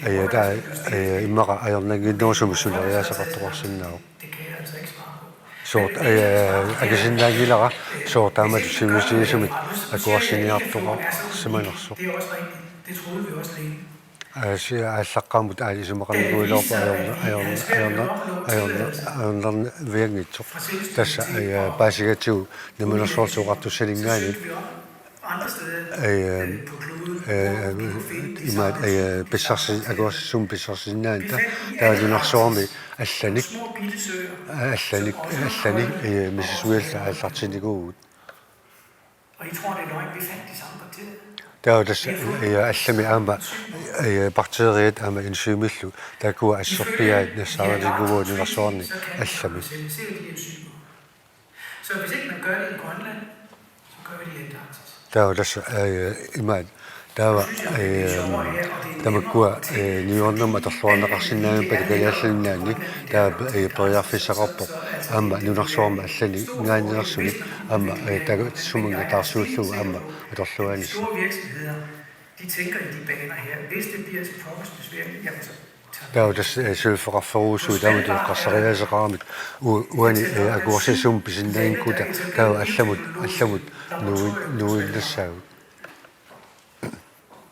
Eh, taava, eh, immaqa ajornannginnerusumik suleriaaseqartoqarsinnaavoq. Sooq, eh, akisinnaanngilara, sooq taamatut sivisutigisumik akuersiniartoqarsimanersoq. Det er også rigtigt. Det troede vi også længe. Eh, si-, aallaqqaammut aali isumaqarnikuugaluarpoq ajorna-, ajorna-, ajorna-, ajorna-, ajornavianngitsoq. Tassa, eh, paasigatsigu Namminersorlutik Oqartussaninngaanniit. Andre steder, eh, øh, på kloden, øh, hvor vi kan finde de imaat, samme øh, ting. Pissarsi-, akuersissummik pissarsisinnaanata, taava nunarsuarmi allanik, små bitte søer, allanik, allanik, øh, misissuillu aallartinnikuuvugut. Og I tror, det er løgn, vi fandt de samme bakterier. Taava tassa, øh, allami aamma, øh, bakteriat aamma enzymillu, taakkua asserpiaat nassaarinnikuuvugut nunarsuarmi allami. Så hvis ikke man gør det i Grønland, så gør vi det i Antarktis. Taava tassa, øh, imaat, taava, øh, tamakkua, øh, niuernermik atorluarneqarsinnaanngippat Kalaallit Nunaanni, taava, øh, periarfissaqarpoq, aamma nunarsuarmi allaninngaanneersumik, aamma, øh, taga-, sumannga taarsuullugu aamma atorluaanissaq. De store virksomheder, de tænker i de baner her. Hvis det bliver så frygtelig besværligt, jamen så tager vi. Taava tassa, øh, suliffeqarferuussuit taamatut eqqarsariaaseqaramik u-, uani, øh, akuersissummik pisinnaanngikkuta taava allamut, allamut nuui-, nuuinnassaagut.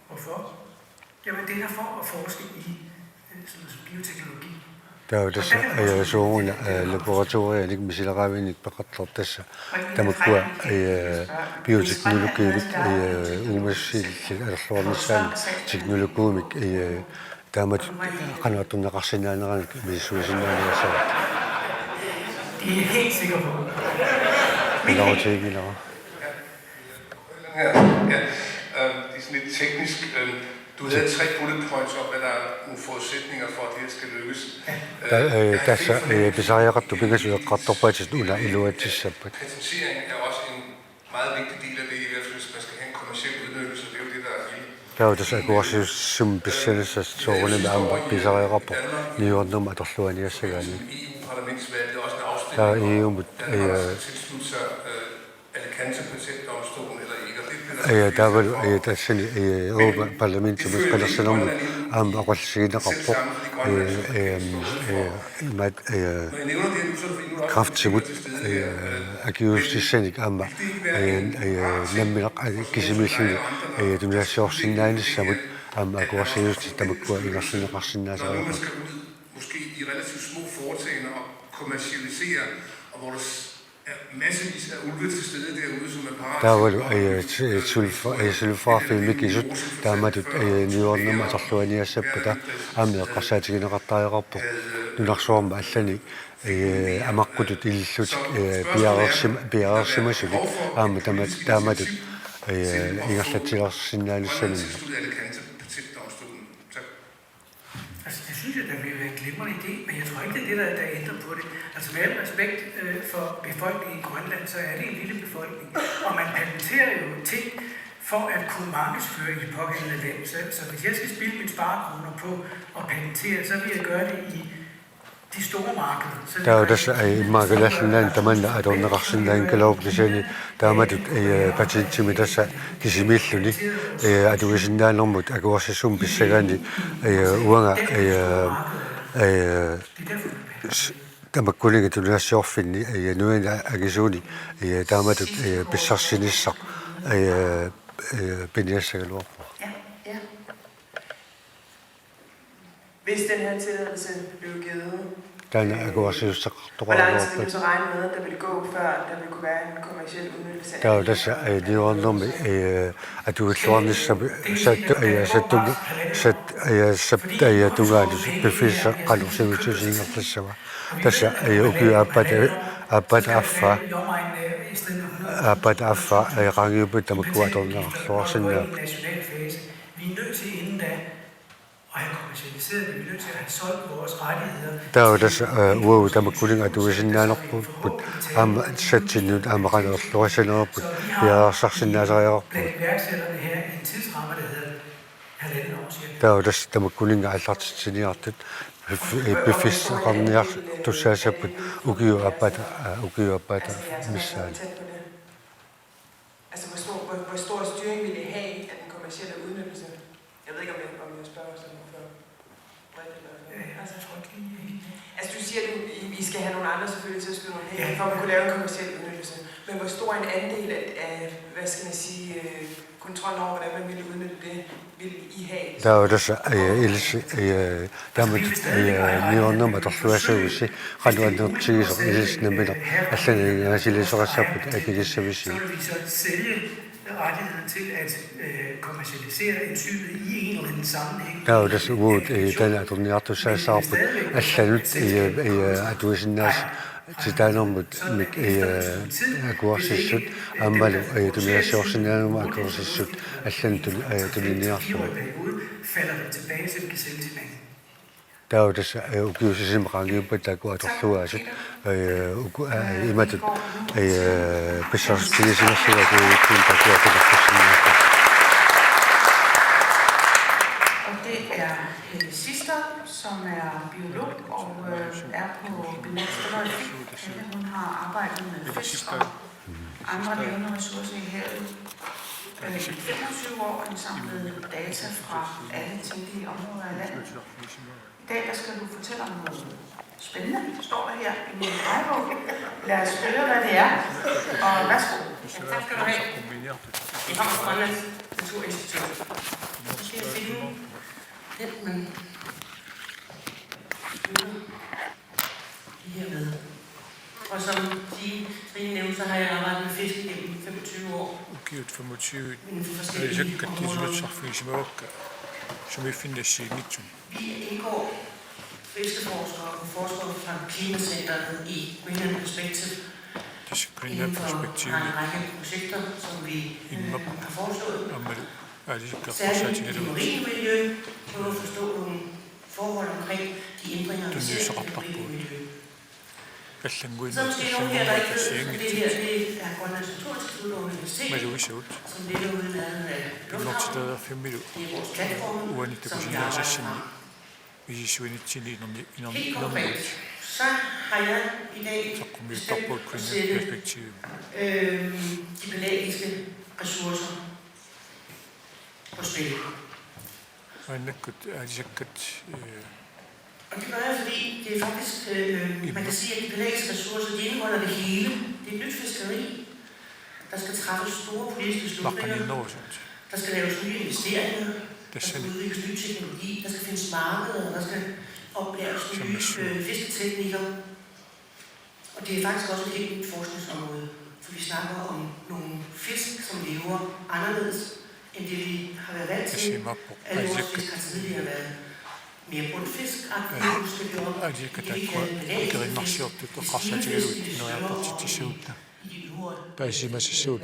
Hvorfor? Jamen, det er for at forske i, øh, sådan noget som bioteknologi. Taava tassa, øh, sooruna, øh, laboratorianik misileraavinik peqartoq tassa. Tamakkua, øh, bioteknologiimik, øh, uumassusillit atorluarnissaannik teknologiimik, øh, taamatut qanoq atorneqarsinnaaneranik misissuisinnaaneersaat. Det er jeg helt sikker på. Lagtigilara. Ja, ja. Øhm, det er sådan lidt teknisk. Øhm, du havde tre bullet points om, hvad der er nogle forudsætninger for, at det her skal lykkes. Øh, øh, jeg har tassa, ikke fornemmelsen, øh, pisariaqartut pingasut eqqartorpaatit una iluatsissappat. Patentering er også en meget vigtig del af det, i hvert fald hvis man skal have en kommerciel udnyttelse. Det er jo det, der er hele. Taava tassa akuersissummik pissanissaq soorunami aamma pisariaqarpoq niuernermik atorluaniassagaanni. Taava E U-mut, øh, øh, taavalu, øh, tassani, øh, Europa-Parlamentimut qinersinermut aamma oqallisigineqarpoq, øh, øh, øh, imaat, øh, kræftimut, øh, akiuussutissanik aamma, øh, øh, nammineq, øh, kisimiilluni, øh, tunisassiorsinnaanissamut aamma akuersissutit tamakkua ingerlanneqarsinnaasariaqarput. Måske i relativt små foretagender og kommercialisere, og hvor der s-, er massevis af ulve til stede derude, som er parate til at, øh, øh, sulfa-, øh, sulfafilmikisut taamatut, øh, niuernermik atorluaniassappata aamma eqqarsaatigineqartariaqarpoq nunarsuarmi allani, øh, amaqqutut ilillutik, øh, piareersima-, piareersimasunik aamma tama-, taamatut, øh, ingerlatsilersinnaanissaminnik. Altså, det synes jeg, der ville være en glimrende idé, men jeg tror ikke, det er det, der, der ændrer på det. Altså, med al respekt, øh, for befolkningen i Grønland, så er det en lille befolkning. Og man patenterer jo ting for at kunne markedsføre i det pågældende land. Så, så hvis jeg skal spilde mine sparekroner på at patentere, så vil jeg gøre det i de store markeder. Så det Taava tassa, øh, immaqa Kalaallit Nunaanni tamanna atorneqarsinnaanngikkaluarpoq kisianni taamatut, øh, patentimik tassa kisimiilluni, øh, atuisinnaanermut akuersissummik pissagaanni, øh, uanga, øh, øh, s-, tamakkuninnga tunisassiorfinni, øh, nuiani angisuuni, øh, taamatut, øh, pissarsinissaq, øh, øh, piniassagaluarpoq. Ja, ja. Hvis den her tilladelse blev givet, taanna, øh, hvor lang tid vil du akuersissuteqartoqaraluarpat? Så regne med, at der vil gå, før der vil kunne være en kommerciel udnyttelse af Taava det? Tassa, øh, niuernermi, øh, atuilluarnissami, sat-, øh, sattu-, sat-, øh, sat-, øh, tungaanut piffissaq qanoq sivisutiginngortassava. Tassa, øh, ukiut aappaat, aappaat affaa, aappaat affaa, øh, qaangiuppata tamakkua atorneqarluarsinnaapput. Vi er nødt til inden da Specialiserede, vi er nødt til at have solgt vores rettigheder. Taava tassa, eh, uagut tamakkuninnga atuisinnaanerput, aamma satsinnut aamma qanoq erlurissanerput, piareersarsinnaasariaqarpugut. Blandt iværksætterne her i en tidsramme, der hedder halvandet år cirka. Taava tassa tamakkuninnga aallartitsiniartut, pif-, eh, piffissaqarniartussaassapput ukiup aappaata, eh, ukiup aappaata missaani. Altså, hvor stor, hvor, hvor stor styring vil I have af den kommercielle udnyttelse? Jeg ved ikke, om jeg, om jeg spørger sådan for bredt eller for... Ja, altså, jeg tror ikke, det er helt... Altså, du siger, at I, I skal have nogle andre selvfølgelig til at skyde nogle penge, ja, for at man kunne lave en kommerciel udnyttelse. Men hvor stor en andel af, af, hvad skal man sige, øh, kontrollen over, hvordan man ville udnytte det, vil I have? Taava tassa, eh, ilissi, eh, taamatut, eh, niuernermut atorluassagissi, qanoq annertutigisoq ilissi nammineq allanik ingaasiliisoqassapput akilissavisiuk. Så vil vi så sælge rettigheden til at, øh, kommercialisere enzymet i en eller anden sammenhæng. Taava tassa uagut, eh, taanna atorniartussaassaapput allanut, eh, eh, atuisinnaasatitaanermut mik, eh, akuersissut aammalu, eh, tunisassiorsinnaanermut akuersissut allanut tun-, eh, tuniniarlugit. Periode falder den tilbage, så den kan sælges tilbage. Taava tassa, eh, ukiut sisamat qaangiuppata taakku atorluaasut, eh, uku, eh, imatut, eh, pissarsitsiniarlugit ukiuni taakku atorluaasut. Og det er Helle Sister, som er biolog og, øh, er på Bemærk hundrede og fem. Helle, hun har arbejdet med fisk og andre levende ressourcer i havet, øh, i femogtyve år og indsamlet data fra alle tænkelige områder af landet. I dag, der skal du fortælle om noget spændende, står der her i min drejebog. Lad os høre, hvad det er. Og værsgo. Ja, tak skal du have. Det kommer fra Grønlands Naturinstitut. Nu skal jeg finde den, men de her med. Og som Trine nævnte, så har jeg arbejdet med fisk igennem femogtyve år. Ukiut femogtyve. Inden for forskellige områder. Ilisakkattiinnartarfigisimavakka sumiiffinni assigiinngitsunik. Vi indgår fiskeforskere og forskere fra Klimacenteret i Greenland Perspective. Tassa Greenland Perspective. Inden for en række projekter, som vi, øh, har foreslået. Aammalu aalisakkat eqqarsaatigalugit. Særligt i det marine miljø, prøve at forstå nogle forhold omkring de ændringer, vi ser i det marine miljø. Tunniussaqartarpugut. Allannguinnartut, allannguinnartut assigiinngitsut. Så måske nogen her, der ikke ved, at det her, det er Grønlands Naturinstitut og Universitet, malugisavut, som ligger ude i nærheden af lufthavnen. Pinngortitaliiffimmillu. Det er vores platform, uani som vi arbejder takusinnaasassinni fra. Misissuinitsinni inerni-, inerni-, helt konkret, inerniutit, så har jeg i dag bestemt at sætte, øhm, de pelagiske ressourcer på spil. Maannakkut aalisakkat, øh, og det gør jeg, fordi det er faktisk, øh, man kan sige, at de pelagiske ressourcer, de indeholder det hele. Det er et nyt fiskeri. Der skal træffes store politiske beslutninger. Der skal laves nye investeringer. Der skal udvikles ny teknologi. Der skal findes markeder. Der skal oplæres nye, øh, fisketeknikker. Og det er faktisk også et helt nyt forskningsområde, for vi snakker om nogle fisk, som lever anderledes end det, vi har været vant til. Alle vores fisk har tidligere været mere bundfiskagtige. Nu skal vi op i det, vi kalder pelagiske fisk. Ikerinnarsiortut eqqarsaatigalugit ineriartortitsissagutta. I de øvre, øh, vandlag.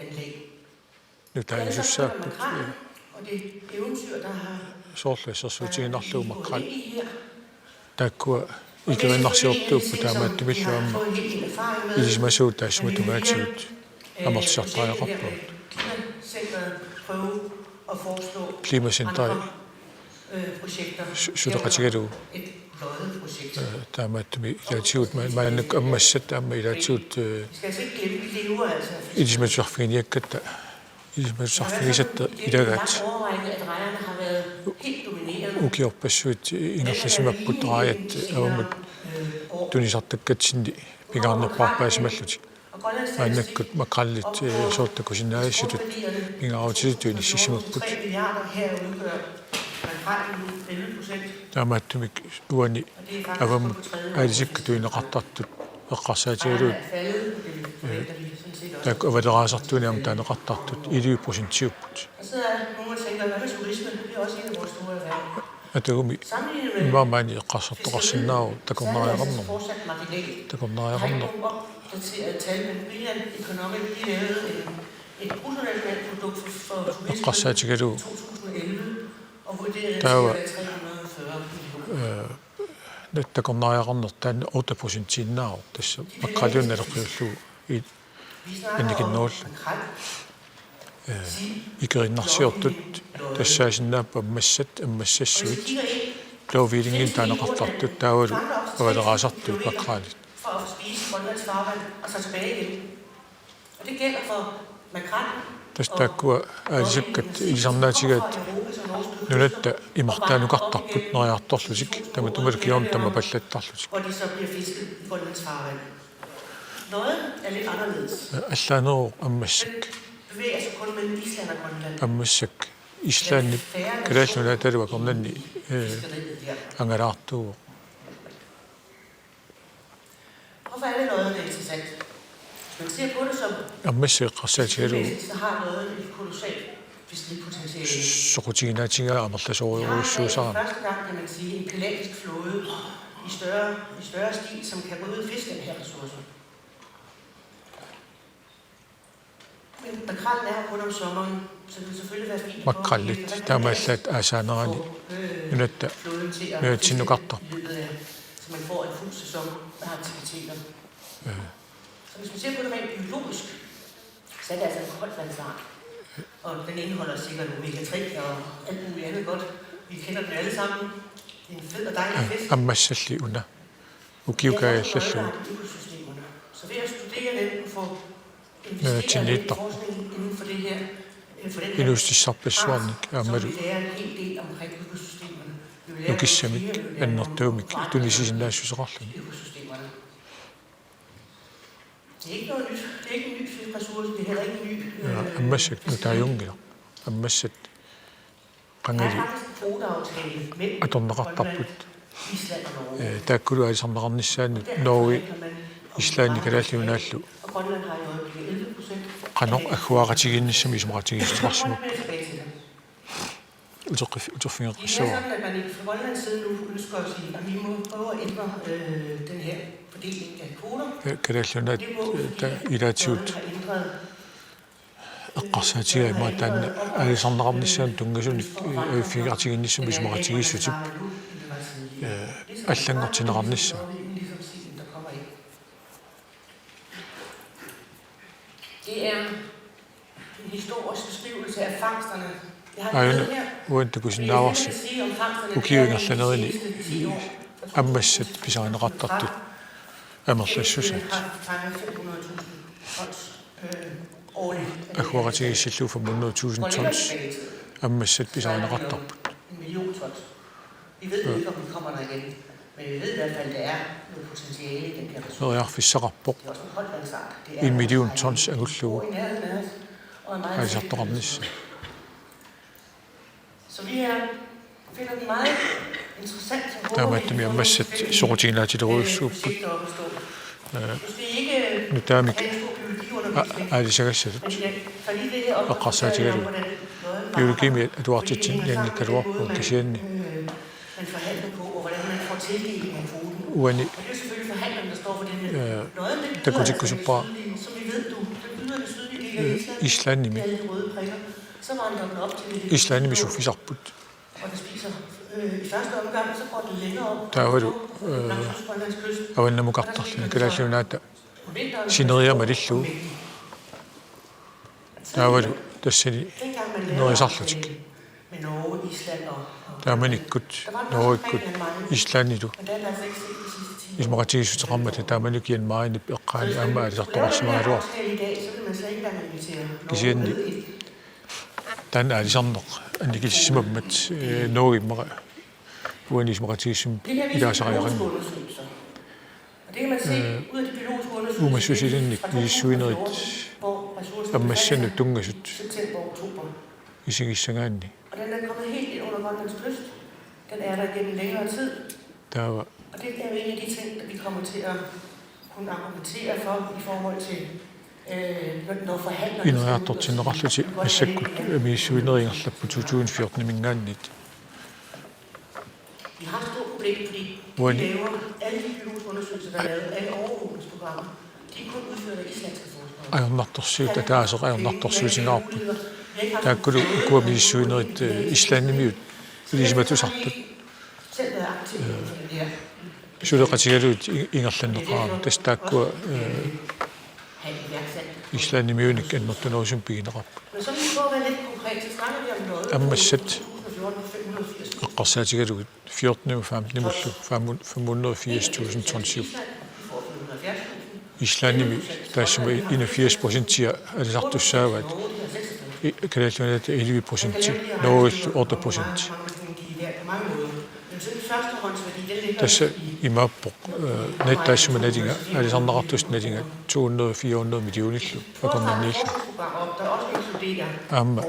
Nutaajussussaapput, øh, soorlu assersuutigiinnarlugu makrel. Taakkua ikerinnarsiortuupput, taamaattumillu aamma ilisimasuut taassuma tungaatigut amerlisartariaqarpagut. Klimacenteri su-, suleqatigalugu. Øh, taamaattumik ilaatigut ma-, maannakkut ammassat aamma ilaatigut, øh, ilisimatusarfiginiakkatta, ilisimatusarfigisatta ilagaat. Ukiorpassuit ingerlasimapput raajat avammut tunisartakkatsinni pingaarnerpaarpaasimallutik. Maannakkut makrellit, øh, soorlu takusinnaagassatut pingaarutillutik inississimapput. Taamaattumik uani avammut aalisakkat tunineqartartut eqqarsaatigalugit, øh, taakku avaleraasartuunik aamma taaneqartartut elleve procentiupput. Atagumi immaqa maani eqqarsartoqarsinnaavoq takornariaqarnermut. Takornariaqarnermut. Eqqarsaatigalugu. Taava Takornariaqarneq taanna otte procentiinnaavoq, tassa makreliuna naleqqiullugu i-, annikinnerullugu. Eh, ikerinnarsiortut tassaasinnaapput ammassat, ammassassuit, blåhvillinginik taaneqartartut taavalu avaleraasartut makrelit. For at spise i Grønlands farvand og så tilbage igen. Og det gælder for makrel. Tassa taakkua aalisakkat ilisarnaatigaat nunatta imartaanukartarput neriartorlutik, tamatuma kingorna tammapallattarlutik. Hvor de så bliver fisket i Grønlands farvand. Lodden er lidt anderledes. Allaaneruvoq ammassak. Den bevæger sig kun mellem Island og Grønland. Ammassak Islandip Kalaallit Nunaatalu akornanni, eh, angalaartuuvoq. Hvorfor er det, lodden er interessant? Hvis man ser på det som ammassak eqqarsaatigalugu, så har lodden et kolossalt fiskeripotentiale. Soqutiginaatigaa amerlasoorujussuusarami. Første gang, kan man sige, en pelagisk flåde i større, i større stil, som kan gå ud og fiske den her ressource. Men makrellen er kun om sommeren, så det vil selvfølgelig være fint i forhold til, makrellit taamaallaat aasaanerani nunatta nunatsinnukartarput. Så man får en fuld sæson af aktiviteter. Så hvis man ser på det rent biologisk, så er det altså en koldtvandsart. Og den indeholder sikkert omega tre og alt muligt andet godt. Vi kender den alle sammen. Det er en fed og dejlig fisk. Ammassalli una. Ukiukaajallallugu. Så ved at studere den og få investeret i forskning inden for det her, øh, for den her inuussutissarpassuarnik aammalu. Så vi lærer en hel del omkring økosystemerne. Vi lærer nukissamik, annertuumik, tunisisinnaassuseqarluni. Økosystemerne. Det er ikke noget nyt. Det er ikke en ny fiskeressource. Det er heller ikke en ny, øh, ammassak nutaajunngilaq. Ammassat qangali atorneqartarput. Eh, taakkulu aalisarneqarnissaannut Norge, Island, Kalaallit Nunaallu qanoq agguaaqatigiinnissamut isumaqatigiissuteqarsimapput. Uteqqif-, uterfigeqqissavara. Kalaallit Nunaat, eh, ilaatigut eqqarsaatigaat immaqa taanna aalisarneqarnissaanut tunngasunik, eh, aviffigeqatigiinnissamut isumaqatigiissutip, eh, allanngortinneqarnissaa. Det er en historisk beskrivelse af fangsterne. Jeg har taget her, uani takusinnaavarsi ukiuingerlanerini ammassat pisarineqartartut amerlassusaat. Agguaaqatigiissillugu fem hundrede tusind tons ammassat pisarineqartarput. Vi ved ikke, om vi kommer der igen, men vi ved i hvert fald, der er noget potentiale i den her ressource. Neriarfissaqarpoq. Det er også en koldtvandsart. Det er en million tons angullugu. Bor i nærheden af os, og er meget tæt ved os. Aalisartoqarnissaa. Så vi er, finder den meget interessant, så håber vi, at vi får nogle forskellige, øh, projekter op at stå. Taamaattumik ammassat soqutiginaatilerujussuupput. Måske ikke, øh, nutaamik aalisagassatut. Men jeg tager lige det her op og fortæller jer om, hvordan lodden bare, biologimik atuartitsinnanngikkaluarpoq kisianni. Øh, man forhandler på, og hvordan man får tildelt en kvote. Uani, og det er selvfølgelig forhandlerne, der står for den her. Øh, lodden, den bider altså i det sydlige, som vi ved, du, den bider i den sydlige del af Island. Islandimi. Det er alle de røde prikker. Så vandrer den op til det. Islandimi suffisarput. Og den spiser, øh, i første omgang, så går den længere op på, øh, langs Grønlands kyst. Avannamukartarluni Kalaallit Nunaata sineriak malillugu. Taavalu tassani nerisarlutik. Taamanikkut Norgekkut Islandilu isumaqatigiissuteqarmata taamanikkut Jan Mayenip eqqaani aamma aalisartoqarsimagaluarpoq. Kisianni taanna aalisarneq annikillisimammat, eh, Norge immaqa uani isumaqatigiissumik ilaasariaqarmat. Øh, uumassusilinnik misissuinerit ammassannut tunngasut isigissagaanni. Og den er kommet helt ind under Grønlands kyst. Den er der igennem længere tid. Taava. Og det er jo en af de ting, vi kommer til at kunne argumentere for i forhold til, øh, når, når forhandlerne skal ud og sige, ineriartortinneqarlutik massakkut misissuinerit ingerlapput to tusind fjortenimiingaanniit. Vi har et stort problem, fordi de laver alle de biologiske undersøgelser, der er lavet, alle overvågningsprogrammer, de er kun udført af islandske forskere. Ajornartorsiut, ataaseq ajornartorsiutigaarput. Taakkulu ukua misissuinerit, eh, Islandimiut ilisimatusartut. Selv været aktiv inden for den her. Suleqatigalugit i-, ingerlanneqarami. Tassa taakkua, eh, Islandimiunik annertunerusumik pigineqarput. Ammassat eqqarsaatigalugit fjorten femten-imullu fem hundrede firs tusind tonsiupput. Islandimi taassuma enogfirs procentia alisartussaavaat. I-, Kalaallit Nunaata elleve procenti, Norgellu otte procenti. Tassa imaappoq, eh, nat taassuma nalinga, alisarneqartussat nalinga to hundrede fire hundrede millionillu akornanniillu. Aamma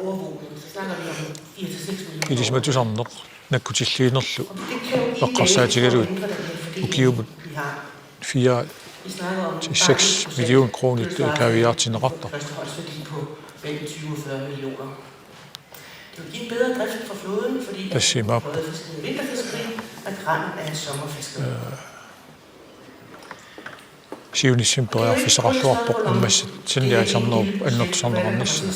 ilisimatusarneq nakkutilliinerlu eqqarsaatigalugit ukiumut fire til seks million kroner kaaviiaartinneqartarput. Tassa imaappoq. Siunissami periarfissaqarluarpoq ammassat sanniaasarnerup annertusarneqarnissaa.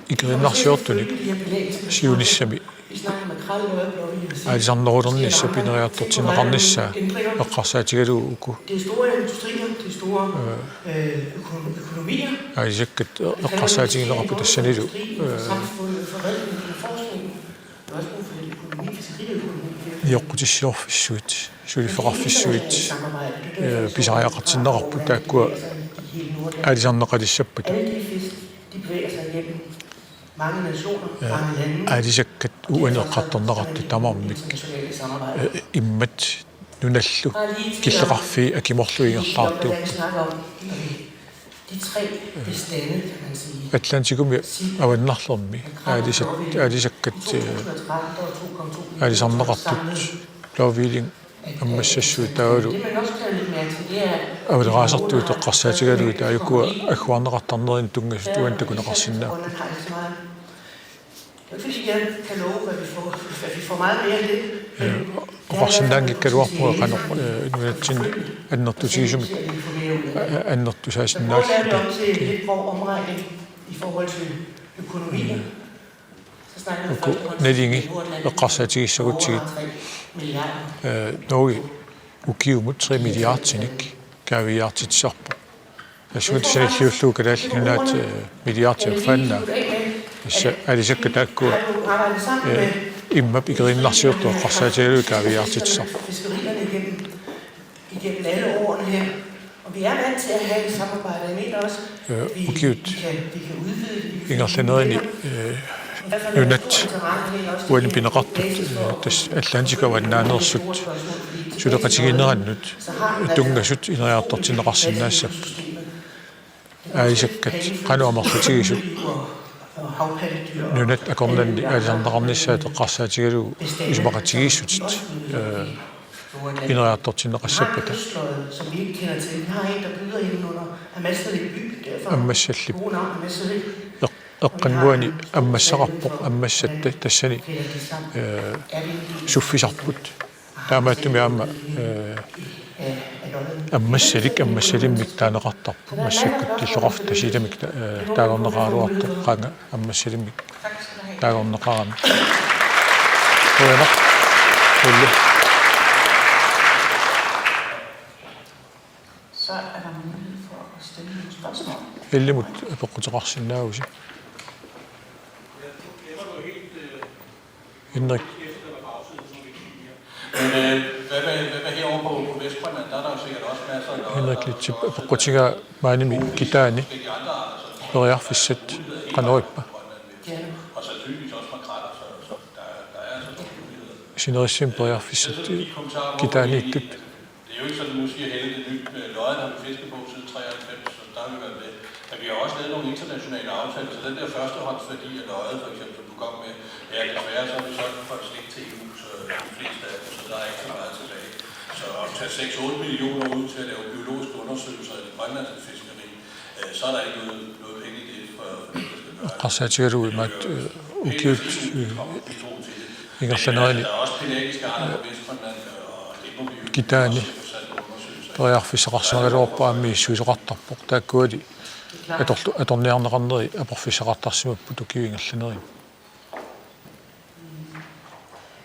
Ikerinnarsiortunik siunissami aalisarnerulernissap ineriartortinneqarnissaa eqqarsaatigalugu uku aalisakkat eqqarsaatigineqarput tassanilu, eh, nioqqutissiorfissuit, suliffeqarfissuit, eh, pisariaqartinneqarput taakkua aalisarneqalissappata. Eh, aalisakkat uani eqqartorneqartut tamarmik, eh, immat nunallu killeqarfii akimorlugit ingerlaartuupput. Atlantikumi avannarlermi aalisat-, aalisakkat, eh, aalisarneqartut blåhvilling ammassassuit taavalu avaleraasartuut eqqarsaatigalugit taava ukua agguarneqartarnerini tunngasut uani takuneqarsinnaapput. Det er ikke, fordi jeg kan love, hvad vi får, hvad vi får meget mere end det. Eh, oqarsinnaanngikkaluarpunga qanoq, eh, nunatsinni annertutigisumik, eh, annertusaasinnaalluta. Lidt grov omregning i forhold til økonomien. Så snakker vi uku først og fremmest nalingi eqqarsaatigissagutsigit, eh, Norge ukiumut tre milliardinik kaaviiaartitsisarpoq. Assut sanilliullugu Kalaallit Nunaat, eh, milliardi affaannaa. Tassa aalisakkat taakkua, eh, immap ikerinnarsiortut eqqarsaatigalugit kaaviiaartitsisarput. Igennem alle årene her. Og vi er vant til at have et samarbejde. Jeg mener også, eh, vi, ukiut vi kan, vi kan udvide det, vi kan ingerlanerini, eh, nunat uani pineqartut, eh, tassa Atlantikut avannaaneersut suleqatigiinnerannut tunngasut ineriartortinneqarsinnaassapput. Aalisakkat qanoq amerlatigisut nunat akornanni aalisarneqarnissaat eqqarsaatigalugu isumaqatigiissutit, eh, ineriartortinneqassappata. Ammassallip eq-, eqqannguani ammassaqarpoq, ammassat tassani, eh, suffisarput. Taamaattumik aamma, eh, ammassalik ammassalimmik taaneqartarpoq. Massakkut illoqarfiit Tasiilamik ta-, eh, taagorneqaraluartoq qaanga ammassalimmik taagorneqarami. Qujanaq. Ulle. Så er der mulighed for at stille nogle spørgsmål. Illimut apeqquteqarsinnaavusi. Henrik. Men, øh, hvad med, hvad med herovre på, på Vestgrønland? Der er der jo sikkert også masser af lodder. Henrik Litzip apeqqutigaa maanimi kitaani periarfissat qanoq ippa? Og sandsynligvis også makreller, så, så der, der er altså nogle muligheder. Sinerissami periarfissat kitaaniittut. Det er jo ikke sådan, nu siger Helle det nyt med lodder, har vi fisket på siden treoghalvfems, så der har vi været med. Men vi har også lavet nogle internationale aftaler, så den der førstehåndsværdi af lodder, for eksempel, som du kom med, ja, desværre så har vi solgt dem for en slik T U, så de fleste af dem, så der er ikke så meget tilbage. Så at tage seks otte millioner ud til at lave biologiske undersøgelser af det grønlandske fiskeri, øh, så er der ikke noget, noget penge i det for, for dem, der skal gøre det. Eqqarsaatigalugu imaattoq, eh, ukiut, eh, ingerlanerini, eh, kitaani periarfissaqarsimagaluarpoq aamma misissuisoqartarpoq. Taakkuali atorlu-, atorniarneqarneri aporfissaqartarsimapput ukiut ingerlanerini.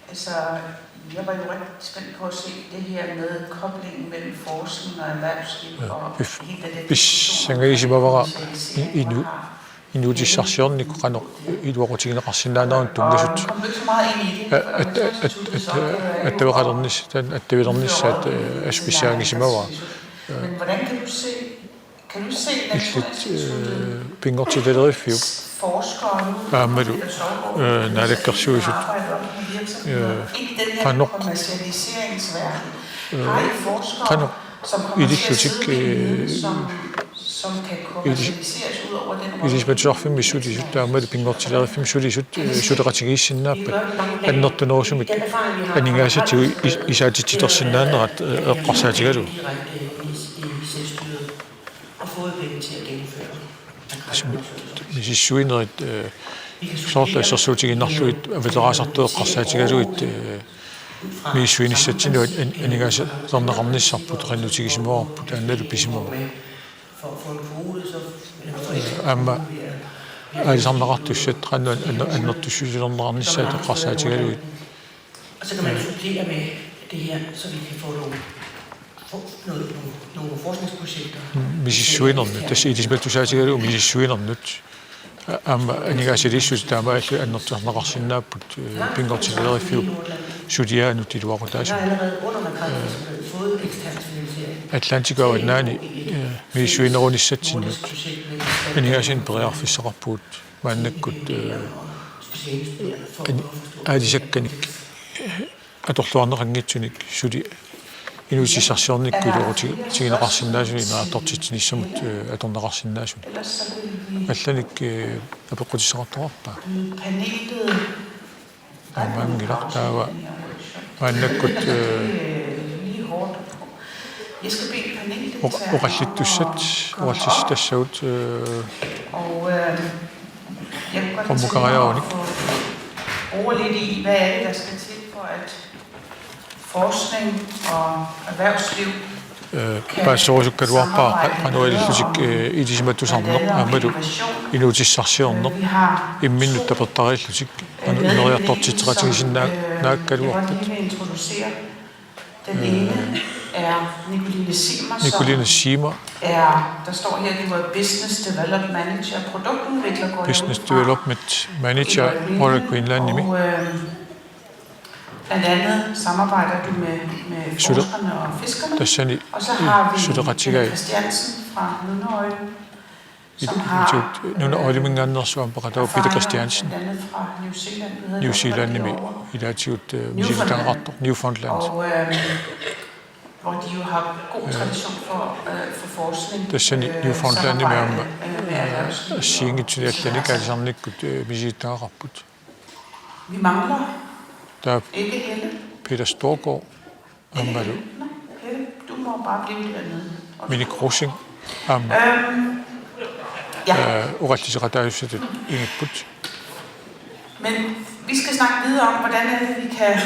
Altså, jeg var jo rigtig spændt på at se det her med koblingen mellem forskning og erhvervsliv og hele den der diskussion omkring kommercialisering, inu- og har inuutissarsiornikkut qanoq iluaqutigineqarsinnaanermut tunngasut. Og kom du ikke så meget ind i det, før man så tog det så, øh, attaveqalernis-, tan-, attavilernissaat, øh, aspisiaangisimavaa. Men hvordan kan du se, kan du se Illit, Natur- øh, Pinngortitaleriviup aammalu, øh, Naalakkersuisut, øh, qanoq, øh, qanoq ilillutik, øh, ilis-, ilisimatusarfimmi sulisut aammalu Pinngortitalerivimmut sulisut, øh, suleqatigiissinnaappat annertunerusumik aningaasatigut is-, isaatitsitersinnaanerat, øh, eqqarsaatigalugu. Og fået penge til at gennemføre. Misissuinerit, øh, soorlu assersuutigiinnarlugit avateraasartut eqqarsaatigalugit, øh, misissuinissatsinnut an-, aningaasaliineqarnissarput qinnutigisimavarput, taannalu pisimavoq. For at få en kvote, så, øh, aamma aalisarneqartussat qanoq an-, an-, annertussusilerneqarnissaat eqqarsaatigalugit. Og så kan man supplere med det her, så vi kan få nogle, få noget, nogle, nogle forskningsprojekter. Misissuinernut, tassa ilisimatussaatigalugu misissuinernut. A-, aamma aningaasaliissutit taamaalillutik annertusarneqarsinnaapput, øh, Pinngortitaleriviup suliaanut iluaqutaasumik. Vi har allerede under Margrethe fået ekstern finansiering. Atlantic Avannaani, øh, misissuinerunissatsinnut aningaasat periarfissaqarpugut. Maannakkut, øh, an-, aalisakkanik, øh, atorluarneqanngitsunik suli inuutissarsiornikkut iluaqutigineqarsinnaasunik imaattortitsinissamut, øh, atorneqarsinnaasunik. Allanik, øh, apeqqutissaqartoqarpa? Aammaanngilaq taava maannakkut, øh, oq-, oqallittussat, oqallisitassagut, øh, qummukariarunik. Bruge lidt i, hvad er det, der skal til for, at forskning og erhvervsliv Øh, paasissorusukkaluarpara qa-, qanoq ilillutik, øh, ilisimatusarneq aammalu inuutissarsiorneq imminnut tapertariillutik qanoq ineriartortitseqatigisinnaak-, naakkaluarpat. Den ene er Nicoline Siemers, som Nicoline Siemer. Er, der står her, du er business development manager, produktudvikler, går jeg ud fra, Business Development Manager, Royal Greenlandimi. Og, øh, Blandt andet samarbejder du med, med Sule-, forskerne og fiskerne. Tassani, og så har vi Peter Christiansen fra Nunaoyaq, som har, øh, Nunaoyaq-minngaanneersoq aamma peqataavoq Peter Christiansen. Blandt andet fra New Zealand. New Zealandimi ilaatigut, øh, misilittagaqartoq Newfoundland. Og, øh, hvor de jo har god tradition for, øh, for forskning, tassani, øh, Newfoundlandimi samarbejde, aamma, øh, med, øh, erhvervsliv og assigiinngitsunik allanik aalisarnikkut, øh, misilittagaqarput. Vi mangler ikke Helle. Peter Storgård, aammalu. Nå, Helle, du må bare blive dernede. Minik Rosing, aamma. Øhm, ja. Øh, oqalliseqataasussatut ingapput. Men vi skal snakke videre om, hvordan er det, vi kan